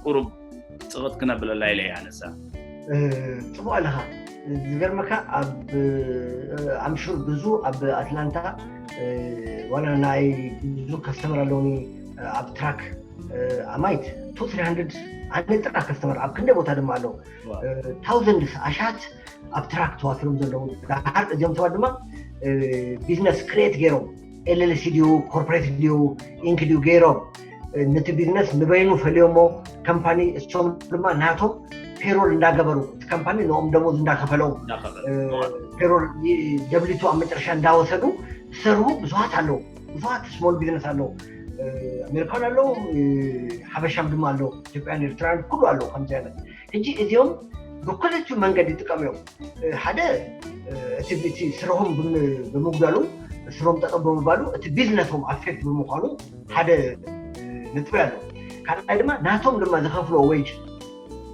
ቁሩብ ፅቕጥ ክነብለላ ኢለ እያ ነሳ። ፅቡቅ ኣለካ። ዝገርመካ ኣብ ኣምሹር ብዙ ኣብ ኣትላንታ ዋላ ናይ ብዙ ከስተመር ኣለውኒ ኣብ ትራክ ኣማይት two three hundred ኣነ ጥራ ከስተመር ኣብ ክንደ ቦታ ድማ ኣለዉ። ታውዘንድስ ኣሻት ኣብ ትራክ ተዋፊሮም ዘለዉ። ዳሓር እዚኦም ሰባት ድማ ቢዝነስ ክሬት ገይሮም ኤልኤልሲ ድዩ ኮርፖሬት ድዩ ኢንክ ድዩ ገይሮም ነቲ ቢዝነስ ንበይኑ ፈልዮሞ ካምፓኒ እሶም ድማ ናቶም ፔሮል እንዳገበሩ እቲ ካምፓኒ ንኦም ደሞዝ እንዳከፈሎም ፔሮል ደብሊቱ ኣብ መጨረሻ እንዳወሰዱ ዝሰርሁ ብዙሃት ኣለዉ። ብዙሃት ስሞል ቢዝነስ ኣለዉ። ኣሜሪካን ኣለዉ፣ ሓበሻም ድማ ኣለዉ፣ ኢትዮጵያን ኤርትራን ኩሉ ኣለዉ። ከምዚ ዓይነት ሕጂ እዚኦም ብክልቲኡ መንገዲ ይጥቀሙ እዮም። ሓደ እቲ ስርሖም ብምጉዳሉ ስሮም ጠጠው ብምባሉ እቲ ቢዝነሶም ኣፌክት ብምኳኑ ሓደ ነጥቢ ኣሎ። ካልኣይ ድማ ናቶም ድማ ዝኸፍልዎ ዌጅ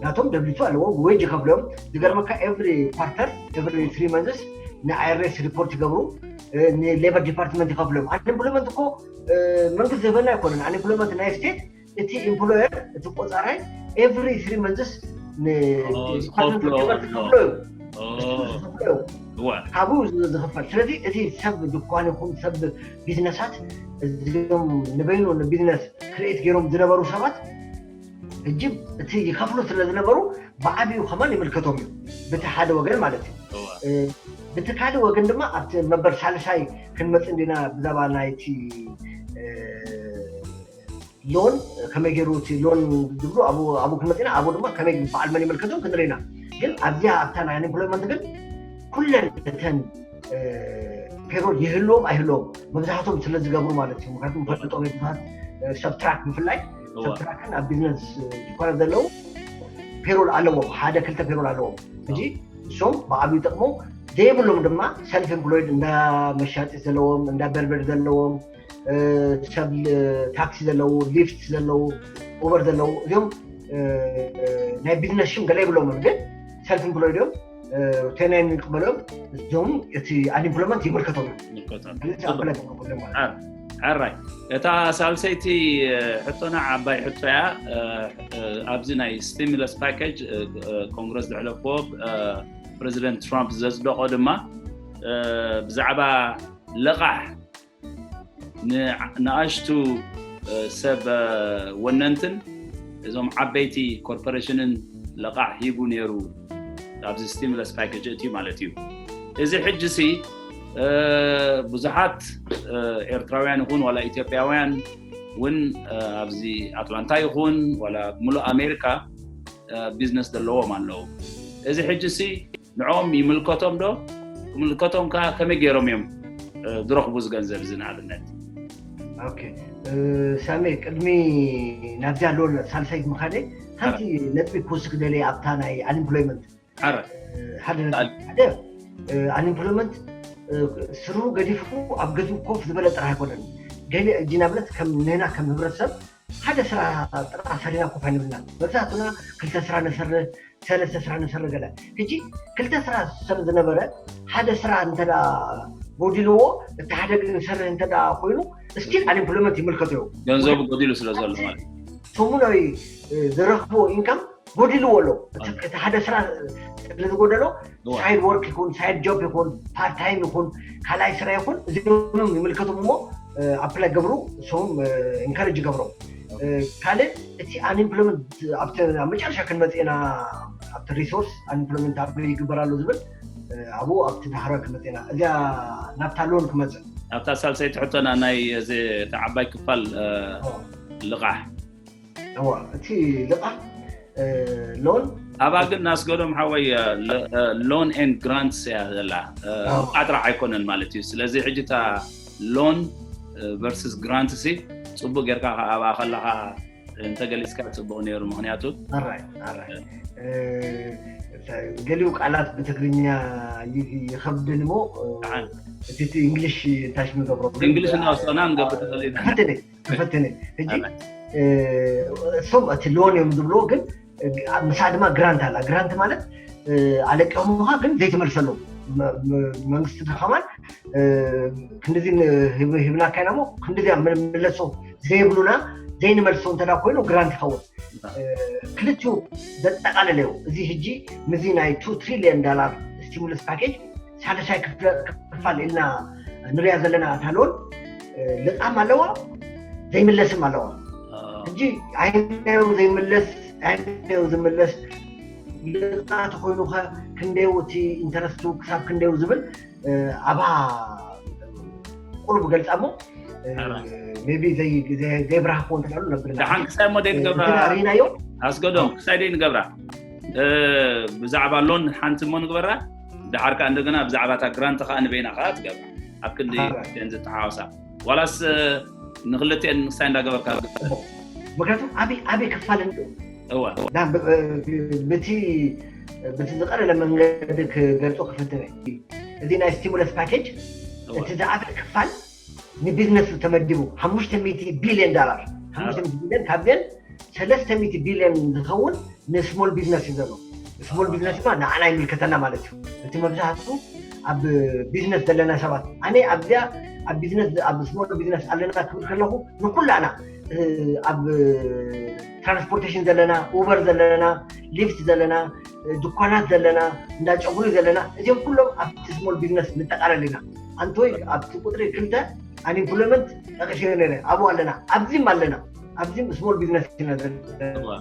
ናቶም ደብሊቱ ኣለዎም ዌጅ ይከፍሎም። ዝገርመካ ኤቭሪ ኳርተር ኤቭሪ ትሪ መንዝስ ንኣይሬስ ሪፖርት ይገብሩ። ንሌበር ዲፓርትመንት ይከፍሎም። ኣንኤምፕሎይመንት እኮ መንግስቲ ዝህበና ኣይኮነን። ኣንኤምፕሎይመንት ናይ ስቴት እቲ ኢምፕሎየር እቲ ቆፃራይ ኤቭሪ ትሪ መንዝስ ንዲፓርትመንት ሌበር ዝከፍሎ እዩ። ካብኡ ዝኽፈል። ስለዚ እቲ ሰብ ድኳን ይኹን ሰብ ቢዝነሳት እዚኦም ንበይኑ ንቢዝነስ ክሬት ገይሮም ዝነበሩ ሰባት ሕጂ እቲ ይኸፍሉ ስለ ዝነበሩ ብዓብዩ ከማን ይምልከቶም እዩ። ብቲ ሓደ ወገን ማለት እዩ። ብቲ ካልእ ወገን ድማ ኣብቲ መበል ሳልሳይ ክንመፅ እንዲና ብዛባ ናይቲ ሎን ከመይ ገይሩ እቲ ሎን ዝብሉ ኣብኡ ክንመፅና ኣብኡ ድማ ከመይ በዓል መን ይምልከቶም ክንርኢና። ግን ኣብዚኣ ኣብታ ናይ ኣንኤምፕሎይመንት ግን ኩለን እተን ፔሮል ይህልዎም ኣይህልዎም መብዛሕቶም ስለ ዝገብሩ ማለት እዩ። ምክንያቱ ፈልጦም ብዙሃት ሰብ ትራክ ብፍላይ ሰብ ትራክን ኣብ ቢዝነስ ዝኾነ ዘለዉ ፔሮል ኣለዎም። ሓደ ክልተ ፔሮል ኣለዎም። ሕጂ እሶም ብዓብዩ ይጠቅሞም። ዘይብሎም ድማ ሰልፍ ኤምፕሎይድ እንዳ መሻጢ ዘለዎም እንዳ በርበር ዘለዎም ሰብ ታክሲ ዘለዉ ሊፍት ዘለዉ ኡበር ዘለዉ እዚኦም ናይ ቢዝነስ ሽም ገለ የብሎምን ግን ሰልፍ ኤምፕሎይድ እዮም። ቴናይን ንቅበሎም እዞም እቲ ኣንኤምፕሎይመንት ይምልከቶም። ሕራይ እታ ሳልሰይቲ ሕቶና ዓባይ ሕቶ እያ። ኣብዚ ናይ ስቲሙለስ ፓኬጅ ኮንግረስ ዘሕለፍዎ ፕሬዚደንት ትራምፕ ዘፅደቆ ድማ ብዛዕባ ለቃሕ ንኣሽቱ ሰብ ወነንትን እዞም ዓበይቲ ኮርፖሬሽንን ለቃሕ ሂቡ ነይሩ። ኣብዚ ስቲሙለስ ፓኬጅ እቲ ማለት እዩ። እዚ ሕጂ ሲ ብዙሓት ኤርትራውያን ይኹን ዋላ ኢትዮጵያውያን እውን ኣብዚ ኣትላንታ ይኹን ዋላ ሙሉእ ኣሜሪካ ቢዝነስ ዘለዎም ኣለዉ። እዚ ሕጂ ሲ ንዕኦም ይምልከቶም ዶ? ክምልከቶም ከ ከመይ ገይሮም እዮም ዝረኽቡ ዝገንዘብ እዚ ንኣብነት? ሳሜ ቅድሚ ናብዚኣ ኣሎ ሳልሳይት ምኻደይ ሓንቲ ነጥቢ ክውስክ ደለየ ኣብታ ናይ ኣንኤምፕሎይመንት ሓደ ኣንኤምፕሎይመንት ስሩ ገዲፉ ኣብ ገዝኡ ኮፍ ዝበለ ጥራሕ ኣይኮነን። ገለ እጂ ናብነት ከም ንህና ከም ህብረተሰብ ሓደ ስራ ጥራሕ ሰሪና ኮፍ ኣይንብልና። መብዛሕቱና ክልተ ስራ ንሰርሕ ሰለስተ ስራ ንሰርሕ ገለ ሕጂ ክልተ ስራ ዝሰርሕ ዝነበረ ሓደ ስራ እንተ ጎዲልዎ እቲ ሓደ ግን ዝሰርሕ እንተ ኮይኑ ስቲል ኣንኤምፕሎይመንት ይምልከቶ እዩ። ገንዘቡ ጎዲሉ ስለ ዘሎ ማለት ሰሙናዊ ዝረኽቦ ኢንካም ጎዲልዎ ኣሎ። እቲ ሓደ ስራ ስለዝጎደሎ ሳይድ ወርክ ይኹን ሳይድ ጆብ ይኹን ፓርት ታይም ይኹን ካልኣይ ስራ ይኹን እዚኦም ይምልከቶም እሞ ኣፕላይ ገብሩ ሰውም ኢንካሬጅ ይገብሮም። ካልእ እቲ ኣንኤምፕሎይመንት ኣብቲ ኣብ መጨረሻ ክንመፅና ኣብቲ ሪሶርስ ኣንኤምፕሎይመንት ኣብ ይግበር ኣሎ ዝብል ኣብኡ ኣብቲ ዳሕራይ ክመፅና እዚኣ ናብታ ሎን ክመፅእ ኣብታ ሳልሰይቲ ሕቶና ናይ እዚ እቲ ዓባይ ክፋል ልቓሕ እዋ እቲ ልቓሕ ሎን ኣብኣ ግን ኣስገዶም ሓወይ loan and grants እያ ዘላ ልቓሕ ጥራሕ ኣይኮነን ማለት እዩ። ስለዚ ሕጂ እታ loan versus grant ሲ ፅቡቅ ጌርካ ኣብኣ ከለካ እንተገሊፅካ ፅቡቅ ነይሩ። ምክንያቱ ገሊኡ ቃላት ብትግርኛ ይኸብድን ሞ እቲ እንግሊሽ እንታይ ንገብሮ እንግሊሽ እናወሰና ንገብር ተዘይና ክፈትነ ክፈትነ ሕጂ እሶም እቲ ሎን እዮም ዝብልዎ ግን ምሳ ድማ ግራንት ኣላ። ግራንት ማለት ኣለቂሖምካ ግን ዘይትመልሰሎም መንግስቲ ከማን ክንድዚ ሂብናካ ኢና ሞ ክንድዚ ምለሶ ዘይብሉና ዘይንመልሶ እንተ ኮይኑ ግራንት ይኸውን። ክልቲኡ ዘጠቃለለዩ እዚ ሕጂ ምዚ ናይ ቱ ትሪሊዮን ዳላር ስቲሙለስ ፓኬጅ ሳልሳይ ክፋል ኢልና ንሪያ ዘለና እታ ሎን ልቃም ኣለዋ ዘይምለስም ኣለዋ። ሕጂ ዓይነዩ ዘይምለስ ዓይነዩ ዝምለስ ልቃ ተኮይኑኸ ክንደዩ እቲ ኢንተረስቱ ክሳብ ክንደዩ ዝብል ኣብኣ ቁሩብ ገልፃ እሞ ቢ ዘይብርሃ ክኾን ትላሉ ነብርና ደሓን ክሳይ ሞ ደይ ንገብራ ርኢናዮ ኣስገዶም ክሳይ ደይ ንገብራ ብዛዕባ ሎን ሓንቲ እሞ ንግበራ ድሓር ከዓ እንደገና ብዛዕባ እታ ግራንት ከዓ ንበይና ከዓ ትገብራ ኣብ ክንዲ ን ዝተሓዋሳ ዋላስ ንክልትኤን ክሳይ እንዳገበርካ ምክንያቱ ኣበይ ኣበይ ክፋል እወ ብቲ ብቲ ዝቀለለ መንገዲ ክገልፆ ክፍትነ እዚ ናይ ስቲሙለስ ፓኬጅ እቲ ዝዓበ ክፋል ንቢዝነስ ተመዲቡ ሓሙሽተ ሚእቲ ቢልዮን ዳላር ሓሙሽተ ሚእቲ ቢልዮን ካብዘን ሰለስተ ሚእቲ ቢልዮን ዝኸውን ንስሞል ቢዝነስ እዩ ዘሎ። ስሞል ቢዝነስ ድማ ንዓና ይምልከተና ማለት እዩ። እቲ መብዛሕቱ ኣብ ቢዝነስ ዘለና ሰባት ኣነ ኣብዚኣ ኣብ ቢዝነስ ኣብ ስሞል ቢዝነስ ኣለና ክብል ከለኹ ንኩላና ኣብ ትራንስፖርቴሽን ዘለና ኡበር ዘለና ሊፍት ዘለና ድኳናት ዘለና እንዳ ጨጉሪ ዘለና እዚኦም ኩሎም ኣብቲ ስሞል ቢዝነስ ንጠቃለል ኢና። ኣንቶይ ኣብቲ ቁፅሪ ክልተ ኣንኢምፕሎይመንት ጠቂሰዮ ነረ ኣብኡ ኣለና ኣብዚም ኣለና ኣብዚም ስሞል ቢዝነስ ኢና ዘለና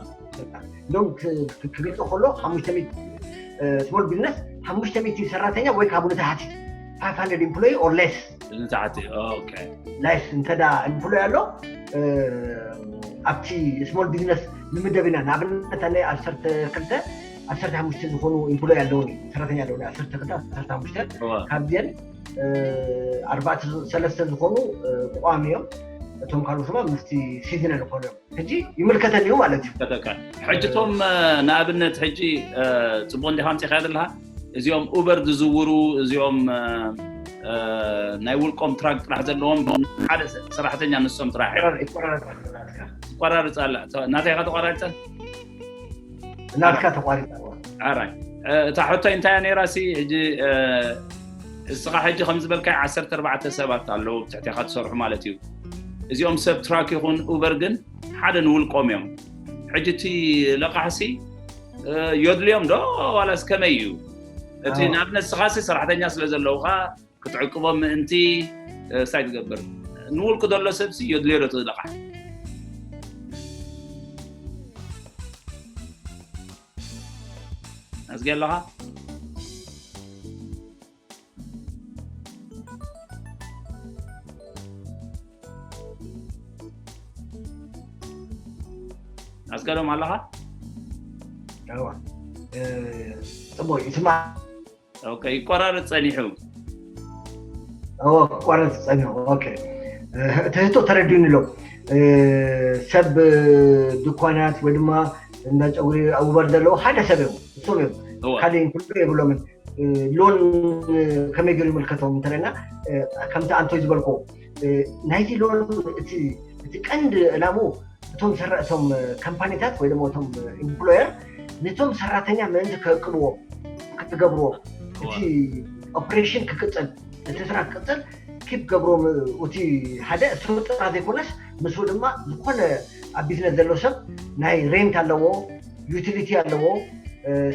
እዞም ክገልፆ ከሎ ሓሙሽተ ሚእቲ ስሞል ቢዝነስ ሓሙሽተ ሚእቲ ሰራተኛ ወይ ካብኡ ንታሕቲ five hundred employee or less ንታሕቲ okay less እንተ ኢምፕሎይ ኣሎ ኣብቲ ስሞል ቢዝነስ ንምደብ ኢና ንኣብነት ኣነ ዓሰርተ ክልተ ዓሰርተ ሓሙሽተ ዝኾኑ ኢምፕሎይ ኣለውኒ ሰራተኛ ኣለውኒ ዓሰርተ ክልተ ዓሰርተ ሓሙሽተ ካብዚአን ኣርባዕተ ሰለስተ ዝኾኑ ቋሚ እዮም እቶም ካልኦት ድማ ምስቲ ሲዝናል ዝኾኑ እዮም ሕጂ ይምልከተኒ እዩ ማለት እዩ ከተካ ሕጂ እቶም ንኣብነት ሕጂ ፅቡቅ እንዲኻ ምፅኻ ዘለካ እዚኦም ኡበር ዝዝውሩ እዚኦም ናይ ውልቆም ትራክ ጥራሕ ዘለዎም ሓደ ሰራሕተኛ ንሶም ጥራሕ ይቆራርፅ ኣላ ናተይ ካ ተቋራሪፀ ናትካ ተቋሪፃ ኣራይ እታ ሕቶይ እንታይ ነይራ ሲ ሕጂ እስኻ ሕጂ ከም ዝበልካይ ዓሰርተ ኣርባዕተ ሰባት ኣለዉ ትሕቴኻ ትሰርሑ ማለት እዩ እዚኦም ሰብ ትራክ ይኹን ኡበር ግን ሓደ ንውልቆም እዮም ሕጂ እቲ ለቃሕሲ የድልዮም ዶ ዋላስ ከመይ እዩ እቲ ንኣብነት ስኻሲ ሰራሕተኛ ስለ ዘለውካ ክትዕቅቦም ምእንቲ ሳይ ትገብር ንውልቁ ዘሎ ሰብሲ የድልዮ ዶ ትለቃሕ ኣዝጊ ኣለኻ ኣስገዶም ኣለኻ ፅቡቅ ይስማዕ ይቆራረፅ ፀኒሑ ቆረፅ ፀኒሑ ትህቶ ተረዲኡኒ ኣሎ ሰብ ድኳናት ወይ ድማ እንዳ ጨጉሪ ኣብ ውበር ዘለዉ ሓደ ሰብ እዮም እሶም እዮም ካልእ ኢንክሉ የብሎምን ሎን ከመይ ገይሩ ይምልከቶም እንተለና ከምቲ ኣንቶይ ዝበልኮ ናይዚ ሎን እቲ ቀንዲ ዕላሙ እቶም ሰራእቶም ካምፓኒታት ወይ ድማ እቶም ኢምፕሎየር ነቶም ሰራተኛ ምእንቲ ከቅብዎ ክገብርዎ እቲ ኦፕሬሽን ክቅፅል እቲ ስራሕ ክቅፅል ኪፕ ገብሮ እቲ ሓደ እሱ ጥራ ዘይኮነስ ምስኡ ድማ ዝኾነ ኣብ ቢዝነስ ዘሎ ሰብ ናይ ሬንት ኣለዎ ዩቲሊቲ ኣለዎ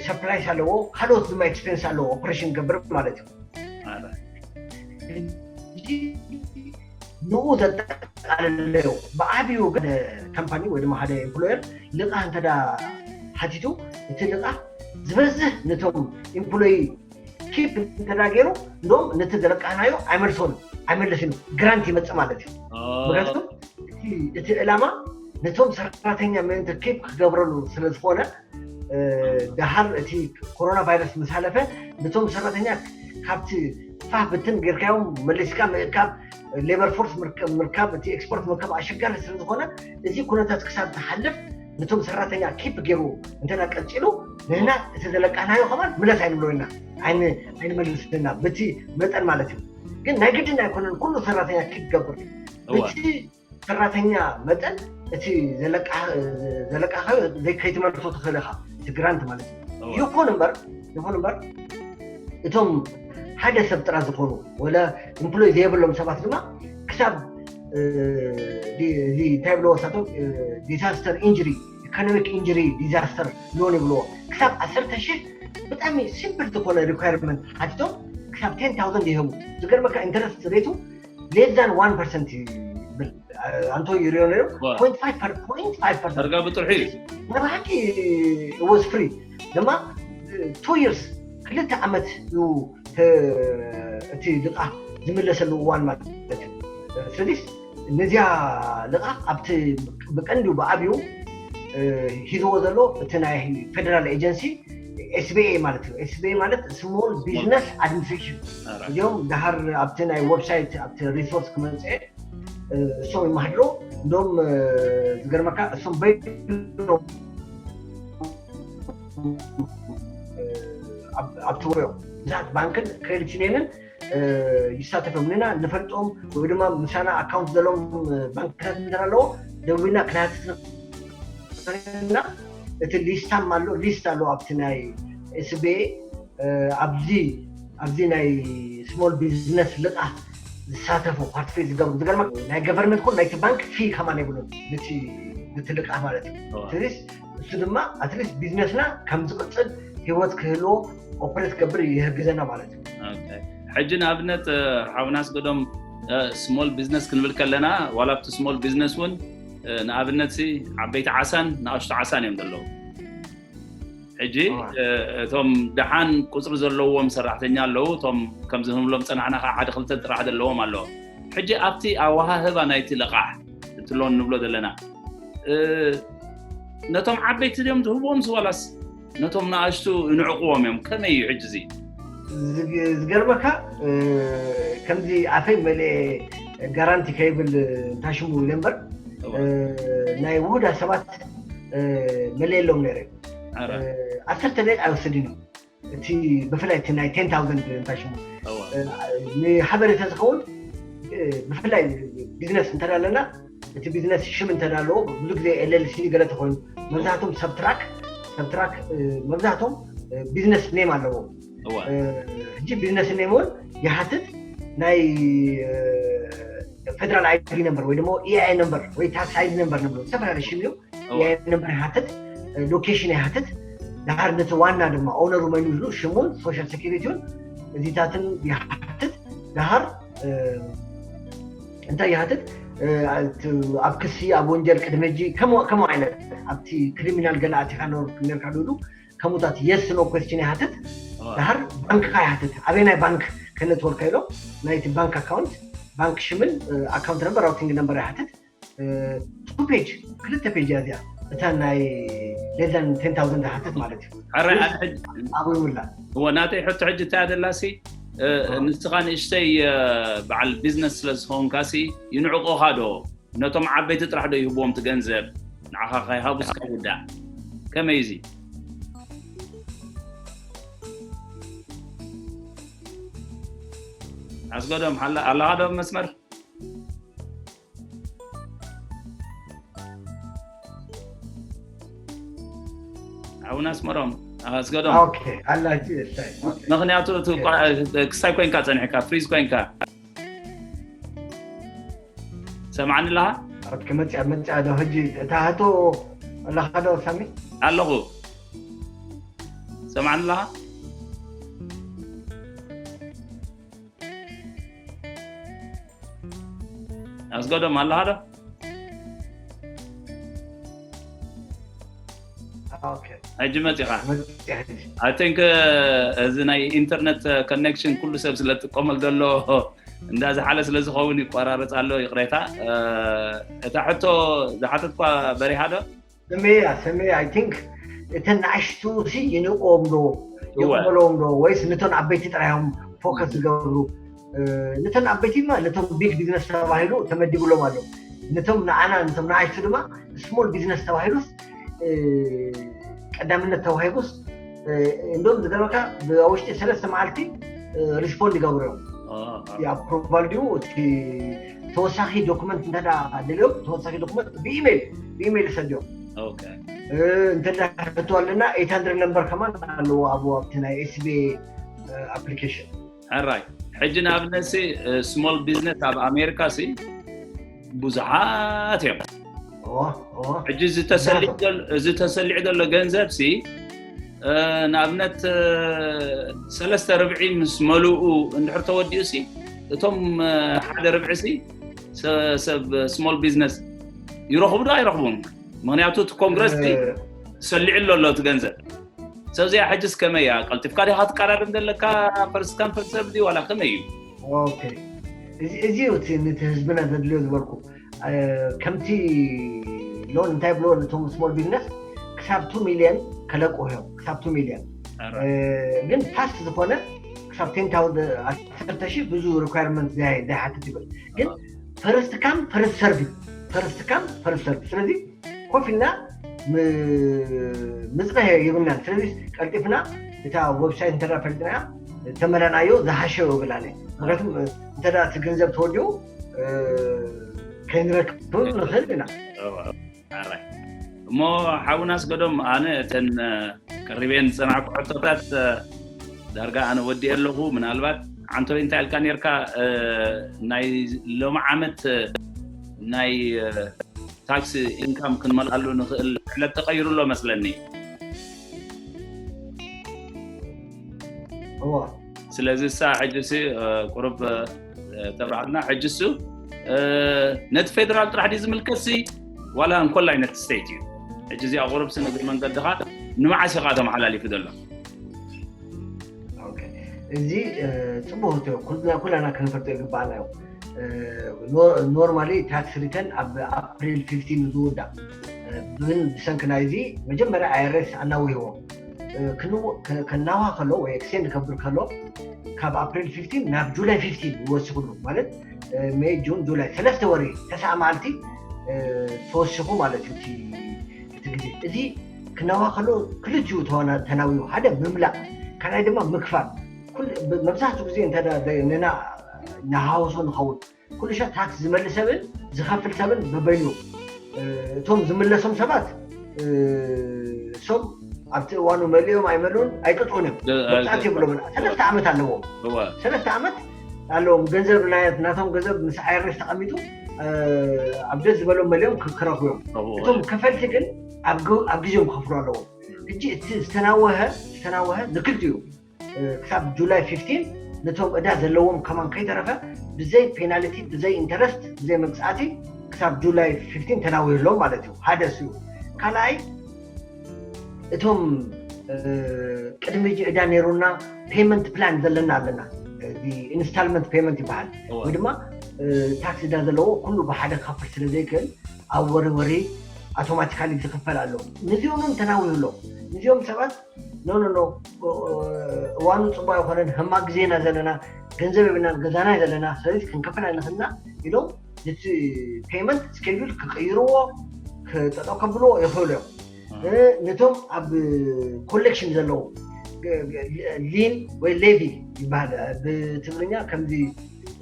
ሰፕላይስ ኣለዎ ካልኦት ድማ ኤክስፔንስ ኣለዎ ኦፕሬሽን ገብር ማለት እዩ ንኡ ዘጠቃለለዮ ብዓብዩ ሓደ ካምፓኒ ወይ ድማ ሓደ ኤምፕሎየር ልቃ እንተ ሓቲቱ እቲ ልቃ ዝበዝህ ነቶም ኤምፕሎይ ኪፕ እንተዳገሩ እንደም ነቲ ዘለቃናዮ ኣይመልሶን ኣይመልስን ግራንት ይመጽእ ማለት እዩ። ምክንያቱ እቲ ዕላማ ነቶም ሰራተኛ ምእንቲ ኪፕ ክገብረሉ ስለ ዝኾነ፣ ደሃር እቲ ኮሮና ቫይረስ ምስ ሓለፈ ነቶም ሰራተኛ ካብቲ ፋህ ብትን ጌርካዮም መሊስካ ምእካብ፣ ሌበር ፎርስ ምርካብ፣ እቲ ኤክስፖርት ምርካብ ኣሸጋሪ ስለ ዝኾነ፣ እዚ ኩነታት ክሳብ ዝሓልፍ ነቶም ሰራተኛ ኪፕ ገይሩ እንተና ቀፂሉ፣ ንህና እቲ ዘለቃናዮ ከማን ምለስ ኣይንብሎ ኢና፣ ኣይንመልስና ብቲ መጠን ማለት እዩ። ግን ናይ ግድን ኣይኮነን ኩሉ ሰራተኛ ኪፕ ገብር ብቲ ሰራተኛ መጠን እቲ ዘለቃኻዮ ከይትመልሶ ትኽእል ኢኻ፣ እቲ ግራንት ማለት እዩ። ይኹን እምበር ይኹን እምበር እቶም ሓደ ሰብ ጥራ ዝኾኑ ወላ ኢምፕሎይ ዘይብሎም ሰባት ድማ ክሳብ እዚ እንታይ ብለዎ ሳቶም ዲዛስተር ኢንጅሪ ኢኮኖሚክ ኢንጅሪ ዲዛስተር ሎን ይብልዎ ክሳብ ዓሰርተ ሺህ ብጣዕሚ ሲምፕል ዝኾነ ሪኳርመንት ሓቲቶም ክሳብ ቴን ታውዘንድ ይህቡ። ዝገርመካ ኢንተረስት ሬቱ ሌስ ዛን ዋን ፐርሰንት ይብል ኣንቶ ይሪዮ ነይሩ ፖይንት ፋይቭ ፐርሰንት ዳርጋ ብጥርሑ እዩ። ንብሓቂ ወዝ ፍሪ ድማ ቱ ይርስ ክልተ ዓመት እዩ እቲ ልቃ ዝምለሰሉ እዋን ማለት እዩ። ስለዚስ ነዚያ ልቃ ኣብቲ ብቀንዱ ብዓብዩ ሂዝዎ ዘሎ እቲ ናይ ፌደራል ኤጀንሲ ኤስቢኤ ማለት እዩ። ኤስቢኤ ማለት ስሞል ቢዝነስ ኣድሚኒስትሬሽን እዚኦም ድሃር ኣብቲ ናይ ዌብሳይት ኣብቲ ሪሶርስ ክመፅአ እሶም ይማህድሮ እንደም ዝገርመካ እሶም በይኖም ኣብቲ ወዮ ብዛት ባንክን ክሬዲት ዩኒየንን ይሳተፎም ንና ንፈልጦም ወይ ድማ ምሳና ኣካውንት ዘሎም ባንክታት እንተ ኣለዎ ደዊና ክናትና እቲ ሊስታም ኣሎ ሊስት ኣሎ ኣብቲ ናይ ኤስቢኤ ኣብዚ ኣብዚ ናይ ስሞል ቢዝነስ ልቃ ዝሳተፉ ፓርቲስፔት ዝገብሩ ዝገርመ ናይ ገቨርንመንት ኮን ናይቲ ባንክ ፊ ከማን የብሉን ነቲ ልቃ ማለት እዩ። ስለዚ እሱ ድማ ኣትሊስት ቢዝነስና ከም ዝቅፅል ህይወት ክህልዎ ኦፕሬት ክገብር ይህግዘና ማለት እዩ። ሕጂ ንኣብነት ሓውና ኣስገዶም ስሞል ቢዝነስ ክንብል ከለና ዋላ ኣብቲ ስሞል ቢዝነስ እውን ንኣብነት ዓበይቲ ዓሳን ንኣሽቱ ዓሳን እዮም ዘለዉ። ሕጂ እቶም ደሓን ቁፅሪ ዘለዎም ሰራሕተኛ ኣለዉ፣ እቶም ከምዚ ንብሎም ፀናሕና ከዓ ሓደ ክልተ ጥራሕ ዘለዎም ኣለዎ። ሕጂ ኣብቲ ኣወሃህባ ናይቲ ልቃሕ እቲ ሎን ንብሎ ዘለና ነቶም ዓበይቲ ድዮም ዝህብዎም ዝዋላስ ነቶም ንኣሽቱ ይንዕቅዎም እዮም? ከመይ እዩ ሕጂ እዚ? ዝገርመካ ከምዚ ኣፈይ መለ ጋራንቲ ከይብል እንታይ ሽሙ ኢለ እምበር ናይ ውሁዳ ሰባት መለ የሎም ነይረ። ዓሰርተ ደቂቃ ኣይወስድን እዩ እቲ ብፍላይ እቲ ናይ ቴን ታውዘንድ እንታይ ሽሙ ንሓበሬታ ዝኸውን ብፍላይ ቢዝነስ እንተ ኣለና እቲ ቢዝነስ ሽም እንተ ኣለዎ ብዙ ግዜ ኤልኤልሲ ገለ ተኮይኑ መብዛሕቶም ሰብትራክ ሰብትራክ መብዛሕቶም ቢዝነስ ኔም ኣለዎ። ሕጂ ቢዝነስ ኔም እውን ይሓትት ናይ ፌደራል ኣይዲ ነምበር ወይ ደግሞ ኢኣይ ነምበር ወይ ታክስ ኣይዲ ነምበር ንብሎ ዝተፈላለዩ ሽም እዩ። ኢኣይ ነምበር ይሓትት፣ ሎኬሽን ይሓትት። ድሓር ነቲ ዋና ድማ ኦነሩ መን ዝብሉ ሽሙን ሶሻል ሴኪሪቲውን እዚታትን ይሓትት። ድሓር እንታይ ይሓትት? ኣብ ክሲ ኣብ ወንጀል ቅድሚ ሕጂ ከምኡ ዓይነት ኣብቲ ክሪሚናል ገለ ኣቲካ ነበርኩ ነርካ ዶ ኢሉ ከምኡታት የስ ኖ ኮስችን ይሓትት። ድሓር ባንክካ ይሓትት። ኣበይ ናይ ባንክ ከነትወልካ ኢሎ ናይቲ ባንክ ኣካውንት ባንክ ሽምን ኣካውንት ነምበር ራውቲንግ ነምበር ይሓትት። ቱ ፔጅ ክልተ ፔጅ እያ እዚኣ እታ ናይ less than ten thousand ዝሓትት ማለት እዩ። ኣረ ኣነ ሕጂ ኣብምላ እወ ናተይ ሕቶ ሕጂ እንታይ ደላሲ ንስኻ ንእሽተይ በዓል ቢዝነስ ስለ ዝኸውንካሲ ይንዕቆኻ ዶ ነቶም ዓበይቲ ጥራሕ ዶ ይህብዎም ትገንዘብ ንዓኻ ከይሃቡስ ካብ ውዳእ ከመይ እዚ ኣስገዶም ኣለኻ ዶ መስመር ኣቡነ ኣስመሮም ኣስገዶም ኣላ ምክንያቱ ክሳይ ኮይንካ ፀኒሕካ ፍሪዝ ኮይንካ ሰማዕኒ ኣለኻ መፅያ መፅያ ዶ ሕጂ እታ ህቶ ኣለኻ ዶ ሳሚ ኣለኹ ሰማዕኒ ኣለኻ ኣስገዶም ኣለኻ ዶ ሕጂ መፂኻ? I think እዚ ናይ ኢንተርነት ኮኔክሽን ኩሉ ሰብ ስለትጥቀመሉ ዘሎ እንዳዝሓለ ስለዝኸውን ይቆራረፅ ኣሎ። ይቕሬታ። እታ ሕቶ ዝሓተትኳ በሪሃ ዶ? ሰመያ ሰመያ I think እተን ንኣሽቱ ሲ ይንቆም ዶ ይቕበሎም ዶ ወይስ ነተን ዓበይቲ ጥራዮም ፎከስ ዝገብሩ? ነተን ዓበይቲ ማ ነቶም ቢግ ቢዝነስ ተባሂሉ ተመዲብሎም ኣሎ። ነቶም ንዓና ነቶም ንኣሽቱ ድማ ስሞል ቢዝነስ ተባሂሉስ ቀዳምነት ተባሂቡስ እንደም ዝገርመካ ኣብ ውሽጢ ሰለስተ መዓልቲ ሪስፖንድ ይገብሩ እዮም። የኣፕሮቫል ድዩ እቲ ተወሳኺ ዶክመንት እንተ ደልዮም ተወሳኺ ዶክመንት ብኢሜይል ብኢሜይል ይሰድዮም። እንተ ሕቶ ኣለና ኤይት ሃንድረድ ነምበር ከማን ኣለዎ ኣብኡ ኣብቲ ናይ ኤስቢኤ ኣፕሊኬሽን። ሕራይ ሕጂ ንኣብነት ሲ ስሞል ቢዝነስ ኣብ ኣሜሪካ ሲ ብዙሓት እዮም። ሕጂ እዚ ተሰሊዑ ዘሎ ገንዘብ ሲ ንኣብነት ሰለስተ ርብዒ ምስ መልኡ እንድሕር ተወዲኡ ሲ እቶም ሓደ ርብዒ ሲ ሰብ ስሞል ቢዝነስ ይረኽቡ ዶ ኣይረኽቡን? ምክንያቱ እቲ ኮንግረስ ሲ ሰሊዑ ኣሎ እቲ ገንዘብ። ሰብዚኣ ሕጅስ ከመይ እያ? ቀልጢፍካ ዲኻ ትቀዳደም ዘለካ? ፈርስት ካም ፈርስት ሰርቭ ድዩ ዋላ ከመይ እዩ? እዚ እዩ እቲ ህዝብና ዘድልዮ ዝበልኩ ከምቲ ሎን እንታይ ብሎ ነቶም ስሞል ቢዝነስ ክሳብ ቱ ሚሊዮን ከለቁ እዮም። ክሳብ ቱ ሚሊዮን ግን ፋስት ዝኾነ ክሳብ ቴን ታውዘንድ ብዙ ሪኳርመንት ዘይሓትት ይብል። ግን ፈርስት ካም ፈርስት ሰርቪ ፈርስት ካም ፈርስት ሰርቪ ስለዚ ኮፍ ኢልና ምፅናሕ የብልናን። ስለዚ ቀልጢፍና እታ ዌብሳይት እንተ ፈሊጥና ተመላናዮ ዝሓሸ ይብል ኣነ። ምክንያቱም እንተ እቲ ገንዘብ ተወዲኡ ከይንረክብ ንኽእል ኢና። እሞ ሓውና ኣስገዶም ኣነ እተን ቀሪበን ዝፀናሕኩ ሕቶታት ዳርጋ ኣነ ወዲኤ ኣለኹ። ምናልባት ዓንቶይ እንታይ ኢልካ ነርካ ናይ ሎሚ ዓመት ናይ ታክስ ኢንካም ክንመልኣሉ ንኽእል ዕለት ተቐይሩ ኣሎ መስለኒ። ስለዚ ሳ ሕጂ ሲ ቁሩብ ተብርሃልና። ሕጂ ሱ ነቲ ፌደራል ጥራሕ ድዩ ዝምልከት ሲ ዋላ እንኮላይ ነቲ ስቴት እዩ? ሕጂ እዚኣ ቁሩብ ሲ ንግሪ መንገድኻ ንመዓስ ኢኻ ተመሓላሊፉ ዘሎ? እዚ ፅቡቅ ኩላና ክንፈልጦ ይግባኣና እዩ። ኖርማሊ ታክስ ሪተርን ኣብ ኣፕሪል ፊፍቲን ዝውዳእ ግን ብሰንኪ ናይዚ መጀመርያ ኣይኣርኤስ ኣናዊህዎ ከናዋ ከሎ ወይ ኤክስቴንድ ከብር ከሎ ካብ ኣፕሪል ፊፍቲን ናብ ጁላይ ፊፍቲን ይወስኽሉ ማለት ሜይ ጁን ጁላይ ሰለስተ ወሪ ተስዓ መዓልቲ ተወሲኹ ማለት እዩ። እቲ ግዜ እዚ ክናዋ ከሎ ክልቲኡ ተናዊሁ ሓደ ምምላእ ካልኣይ ድማ ምክፋል። መብዛሕትኡ ግዜ እንተ ንና ናሃውሶ ንኸውን ኩሉ ሻ ታክስ ዝመልስ ሰብን ዝኸፍል ሰብን በበይኑ እቶም ዝምለሶም ሰባት እሶም ኣብቲ እዋኑ መሊኦም ኣይመልኡን ኣይቅፅዑን እዮም። መብፃዕቲ የብሎምን። ሰለስተ ዓመት ኣለዎም። ሰለስተ ዓመት ኣለዎም። ገንዘብ ናቶም ገንዘብ ምስ ኣይረስ ተቐሚጡ ኣብ ደስ ዝበሎም መሊኦም ክረኽቡ እዮም። እቶም ከፈልቲ ግን ኣብ ግዜኦም ክኸፍሉ ኣለዎም። ሕጂ እቲ ዝተናወሀ ዝተናወሀ ንክልቲኡ ክሳብ ጁላይ ፊፍቲን ነቶም እዳ ዘለዎም ከማን ከይተረፈ ብዘይ ፔናልቲ ብዘይ ኢንተረስት ብዘይ መግፃዕቲ ክሳብ ጁላይ ፊፍቲን ተናዊህሎም ማለት እዩ። ሓደ እሱ እዩ። ካልኣይ እቶም ቅድሚ ሕጂ እዳ ነይሩና ፔመንት ፕላን ዘለና ኣለና። ኢንስታልመንት ፔመንት ይበሃል ወይ ድማ ታክስ እዳ ዘለዎ ኩሉ ብሓደ ክኸፍል ስለ ዘይክእል ኣብ ወሪ ወሪ ኣውቶማቲካሊ ዝኽፈል ኣሎ። ንዚኦም እውን ተናዊህሎም ንዚኦም ሰባት ኖ ኖ ኖ እዋኑ ፅቡቅ ኣይኮነን፣ ህማቅ ግዜና ዘለና፣ ገንዘብ የብልናን፣ ገዛና ዘለና፣ ስለዚ ክንከፍል ኣይንኽእልና ኢሎም ነቲ ፔመንት ስኬጁል ክቅይርዎ ክጠጠው ከብልዎ ይኽእሉ እዮም። ነቶም ኣብ ኮሌክሽን ዘለዉ ሊን ወይ ሌቪ ይበሃል ብትግርኛ ከምዚ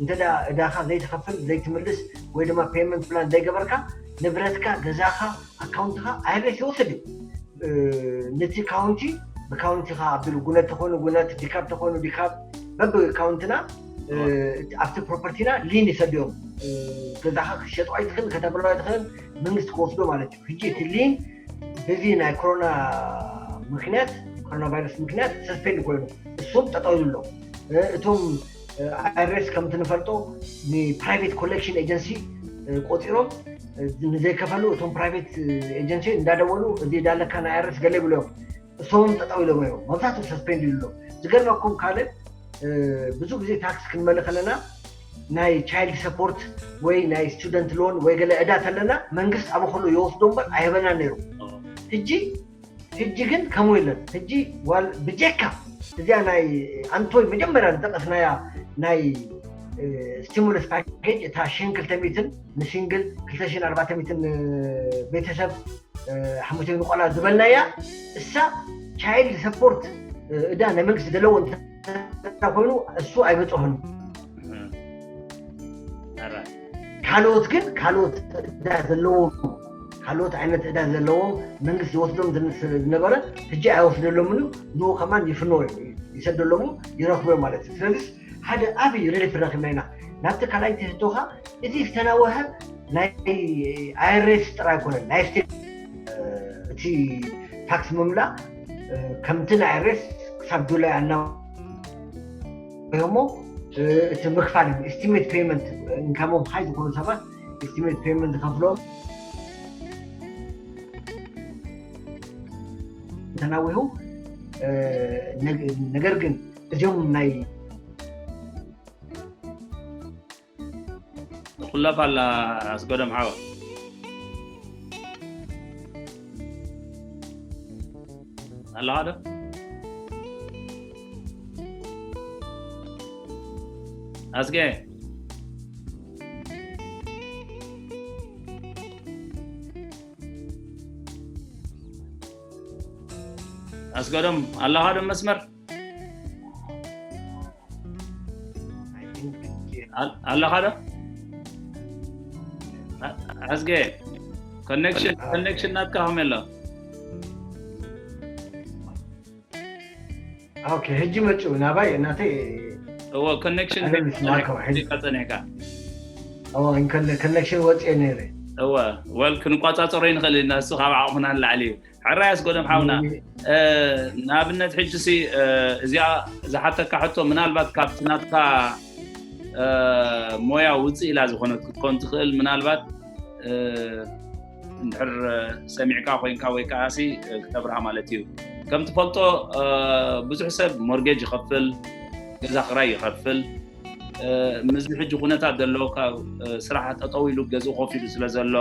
እንተ እዳኻ ዘይትኸፍል ዘይትምልስ ወይ ድማ ፔመንት ፕላን ዘይገበርካ ንብረትካ ገዛኻ ኣካውንትኻ ኣይሬስ ይወስድ እዩ። ነቲ ካውንቲ ብካውንቲኻ ኣብሉ ጉነት ተኾኑ ጉነት ዲካብ ተኾኑ ዲካብ በብ ካውንትና ኣብቲ ፕሮፐርቲና ሊን ይሰድዮም። ገዛኻ ክሸጦ ኣይትኽእል ከተብሎ ኣይትኽእል መንግስቲ ክወስዶ ማለት እዩ። ሕጂ እቲ ሊን በዚ ናይ ኮሮና ምክንያት ኮሮና ቫይረስ ምክንያት ሰስፔንድ ኮይኑ እሱም ጠጠው ይብሎ። እቶም ኣይሬስ ከምቲ ንፈልጦ ንፕራይቬት ኮሌክሽን ኤጀንሲ ቆፂሮም ንዘይከፈሉ እቶም ፕራይቬት ኤጀንሲ እንዳደወሉ እዚ ዳለካ ናይ ኣርስ ገለ ብሎም እሶም ጠጠው ኢሎም እዮም መብዛሕትኡ ሰስፔንድ ይብሉ። ዝገርመኩም ካልእ ብዙ ግዜ ታክስ ክንመልእ ከለና ናይ ቻይልድ ሰፖርት ወይ ናይ ስቱደንት ሎን ወይ ገለ ዕዳ ተለና መንግስት ኣብ ከሎ ይወስዶ እምበር ኣይህበና ነይሩ። ሕጂ ሕጂ ግን ከምኡ የለን። ሕጂ ዋል ብጀካ እዚኣ ናይ ኣንቶይ መጀመርያ ዝጠቀስናያ ናይ ስቲሙለስ ፓኬጅ እታ ሽን ክልተ ሚትን ንሲንግል ክልተ ሽን ኣርባዕተ ሚትን ቤተሰብ ሓሙሽተ ቆላ ዝበልናያ እሳ ቻይልድ ሰፖርት እዳ ናይ መንግስቲ ዘለዎ እንተ ኮይኑ እሱ ኣይበፅሑን። ካልኦት ግን ካልኦት እዳ ዘለዎም ካልኦት ዓይነት እዳ ዘለዎም መንግስቲ ይወስዶም ዝነበረ ሕጂ ኣይወስደሎምን እዩ። ንኡ ከማን ይፍኖ ይሰደሎሙ ይረክቦ ማለት እዩ። ስለዚ ሓደ ኣብይ ሪሊፍ ረኪብና ኢና። ናብቲ ካልኣይቲ ህቶካ እዚ ዝተናወሀ ናይ ኣይሬስ ጥራይ ኣይኮነን ናይ ስቴት እቲ ታክስ ምምላእ ከምቲ ናይ ኣይሬስ ክሳብ ጁላይ ኣናሞ እቲ ምክፋል ኢስቲሜት ፔመንት እንካሞም ሃይ ዝኾኑ ሰባት ኢስቲሜት ፔመንት ዝከፍሎም ተናዊሁ። ነገር ግን እዚኦም ናይ ትኹለፍ ኣላ ኣስገዶም ሓወ ኣለኻ ዶ? ኣስገ ኣስገዶም ኣለኻ ዶ መስመር? ኣለኻ ዶ ኣዝገ? ኮኔክሽን ናትካ ከመይ ኣሎ? ኦኬ፣ ሕጂ መፅኡ ናባይ እናተይ እወ ኮኔክሽን ኣነ ምስማዕካ ውሕድ ጸኒሕካ እወ እንከለ ኮኔክሽን ወፅኤ ነይረ። እወ ወል ክንቋፃፀሮ ይንኽእል ኢና። እሱ ካብ ዓቕምና ንላዕሊ እዩ። ሕራይ ኣስጎዶም ሓውና ንኣብነት ሕጂ ሲ እዚኣ ዝሓተካ ሕቶ ምናልባት ካብቲ ናትካ ሞያ ውፅእ ኢላ ዝኾነት ክትኮን ትኽእል ምናልባት እንድሕር ሰሚዕካ ኮይንካ ወይ ከዓ ሲ ክተብርሃ ማለት እዩ። ከም ትፈልጦ ብዙሕ ሰብ ሞርጌጅ ይኸፍል፣ ገዛ ክራይ ይኸፍል። ምስዚ ሕጂ ኩነታት ዘለዎ ካብ ስራሕ ጠጠው ኢሉ ገዝኡ ኮፍ ኢሉ ስለ ዘሎ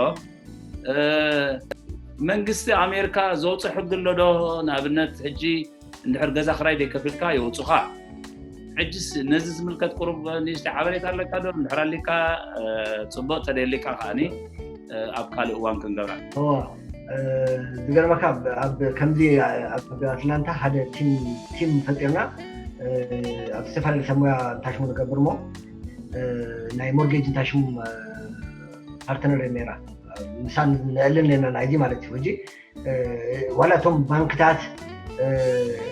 መንግስቲ ኣሜሪካ ዘውፅእ ሕጊ ኣሎ ዶ? ንኣብነት ሕጂ እንድሕር ገዛ ክራይ ዘይከፊልካ የውፁኻ። ሕጅስ ነዚ ዝምልከት ቁሩብ ንእሽተይ ሓበሬታ ኣለካ ዶ? እንድሕር ኣሊካ ፅቡቅ፣ ተደሊካ ከዓኒ ኣብ ካልእ እዋን ክንገብራ። እዋ ዝገርመካ ኣብ ከምዚ ኣብ ኣትላንታ ሓደ ቲም ፈጢርና ኣብ ዝተፈላለዩ ሰብ ሞያ እንታሽሙ ንገብር እሞ ናይ ሞርጌጅ እንታሽሙ ፓርትነር ነራ ምሳን ንዕልን ነና ናይዚ ማለት እዩ ሕጂ ዋላ እቶም ባንክታት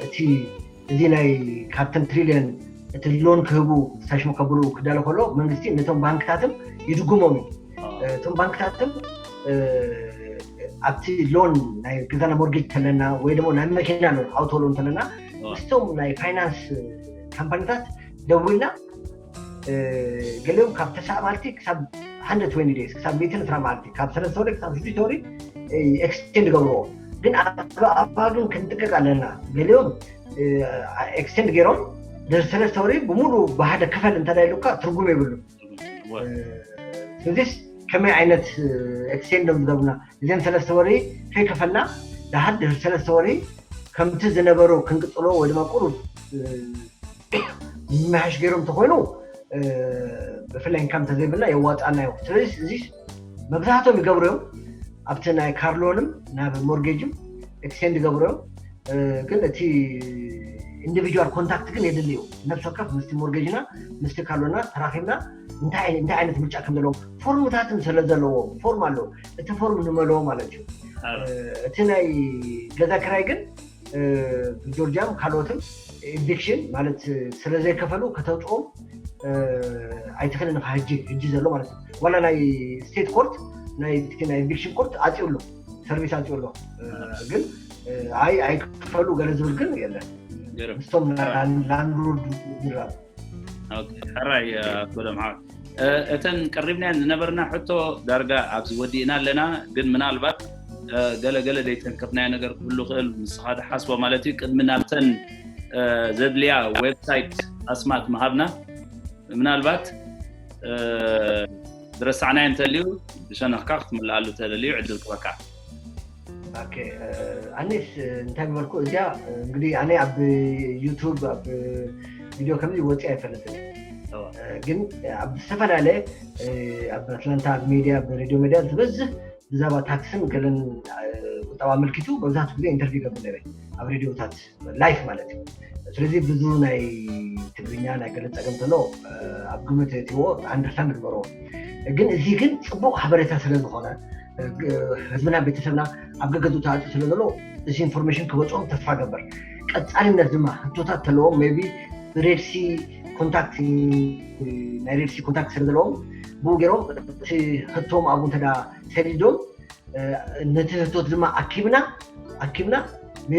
እቲ እዚ ናይ ካብተን ትሪልዮን እቲ ሎን ክህቡ ስታሽሙ ከብሩ ክዳለ ከሎ መንግስቲ ነቶም ባንክታትም ይድጉሞም እዩ። እቶም ባንክታትም ኣብቲ ሎን ናይ ገዛና ሞርጌጅ ተለና ወይ ደግሞ ናይ መኪና ሎን ኣውቶ ሎን ተለና ምስቶም ናይ ፋይናንስ ካምፓኒታት ደዊልና ገሊኦም ካብ ተስዓ መዓልቲ ክሳብ ሓደ ትወንቲ ደይስ ክሳብ ሚእትን ዕስራ መዓልቲ ካብ ሰለስተ ወሪ ክሳብ ሽዱሽተ ወሪ ኤክስቴንድ ገብርዎ። ግን ኣባ ግን ክንጥንቀቅ ኣለና። ገሊኦም ኤክስቴንድ ገይሮም ድሕሪ ሰለስተ ወሪ ብሙሉ ብሓደ ክፈል እንተ ኢሉካ ትርጉም የብሉ። ስለዚስ ከመይ ዓይነት ኤክስቴንድ ዮም ዝገብሩና? እዘን ሰለስተ ወሪ ከይከፈልና ድሓር ድሕሪ ሰለስተ ወሪ ከምቲ ዝነበሩ ክንቅፅሎ ወይ ድማ ቁሩብ ምምሕያሽ ገይሮም እንተኮይኑ ብፍላይ ኢንካም እንተዘይብልና የዋፃና እዮም። ስለዚ እዚ መብዛሕቶም ይገብሩ እዮም። ኣብቲ ናይ ካርሎንም ናብ ሞርጌጅም ኤክስቴንድ ይገብሩ እዮም። ግን እቲ ኢንዲቪጁዋል ኮንታክት ግን የድሊ እዩ። ነብሲ ወከፍ ምስቲ ሞርጌጅና ምስቲ ካርሎና ተራኪብና እንታይ እንታይ ዓይነት ምርጫ ከም ዘለዎም ፎርምታትን ስለ ዘለዎም ፎርም ኣለዎ። እቲ ፎርም ንመልኦ ማለት እዩ። እቲ ናይ ገዛ ክራይ ግን ብጆርጂያም ካልኦትን ኤቪክሽን ማለት ስለዘይከፈሉ ከተውፅኦም ኣይትኽእልን ኢኻ። ሕጂ ሕጂ ዘሎ ማለት እዩ። ዋላ ናይ ስቴት ኮርት ናይ ናይ ኤቪክሽን ኮርት ኣፅዩ ኣሎ፣ ሰርቪስ ኣፅዩ ኣሎ። ግን ኣይ ኣይክፈሉ ገለ ዝብል ግን የለን። ምስቶም ላንድሎርድ ዝራብ ሕራይ ጎደም ሓወት እተን ቀሪብናየን ዝነበርና ሕቶ ዳርጋ ኣብዚ ወዲእና ኣለና። ግን ምናልባት ገለገለ ዘይተንከፍናዮ ነገር ክህሉ ክእል፣ ንስኻ ትሓስቦ ማለት እዩ። ቅድሚ ናብተን ዘድልያ ዌብሳይት ኣስማት ምሃብና፣ ምናልባት ዝረሳዕናዮ እንተልዩ ብሸነኽካ ክትምልኣሉ ተደልዩ ዕድል ክበካ። ኣኔስ እንታይ ዝበልኩ እዚኣ እንግዲህ ኣነ ኣብ ዩቱብ ኣብ ቪድዮ ከምዚ ወፂ ኣይፈልጥን። ግን ኣብ ዝተፈላለየ ኣብ ኣትላንታ ኣብ ሜድያ ኣብ ሬድዮ ሜድያ ዝበዝህ ብዛባ ታክስን ገለን ቁጠባ ኣመልኪቱ መብዛሕትኡ ግዜ ኢንተርቪው ይገብር ነረ ኣብ ሬድዮታት ላይፍ ማለት እዩ። ስለዚ ብዙ ናይ ትግርኛ ናይ ገለ ፀገም ተሎ ኣብ ግምት እትዎ ኣንደርስታንድ ግበርዎ። ግን እዚ ግን ፅቡቅ ሓበሬታ ስለዝኾነ ህዝብና ቤተሰብና ኣብ ገገዙ ተኣፅኡ ስለ ዘሎ እዚ ኢንፎርሜሽን ክበፅኦም ተስፋ ገበር። ቀፃልነት ድማ ህቶታት ተለዎም ቢ ብሬድሲ ኮንታክት ናይ ሬድሲ ኮንታክት ስለ ዘለዎም ብኡ ገይሮም እቲ ህቶም ኣብኡ እንተ ሰዲዶም ነቲ ህቶት ድማ ኣኪብና ኣኪብና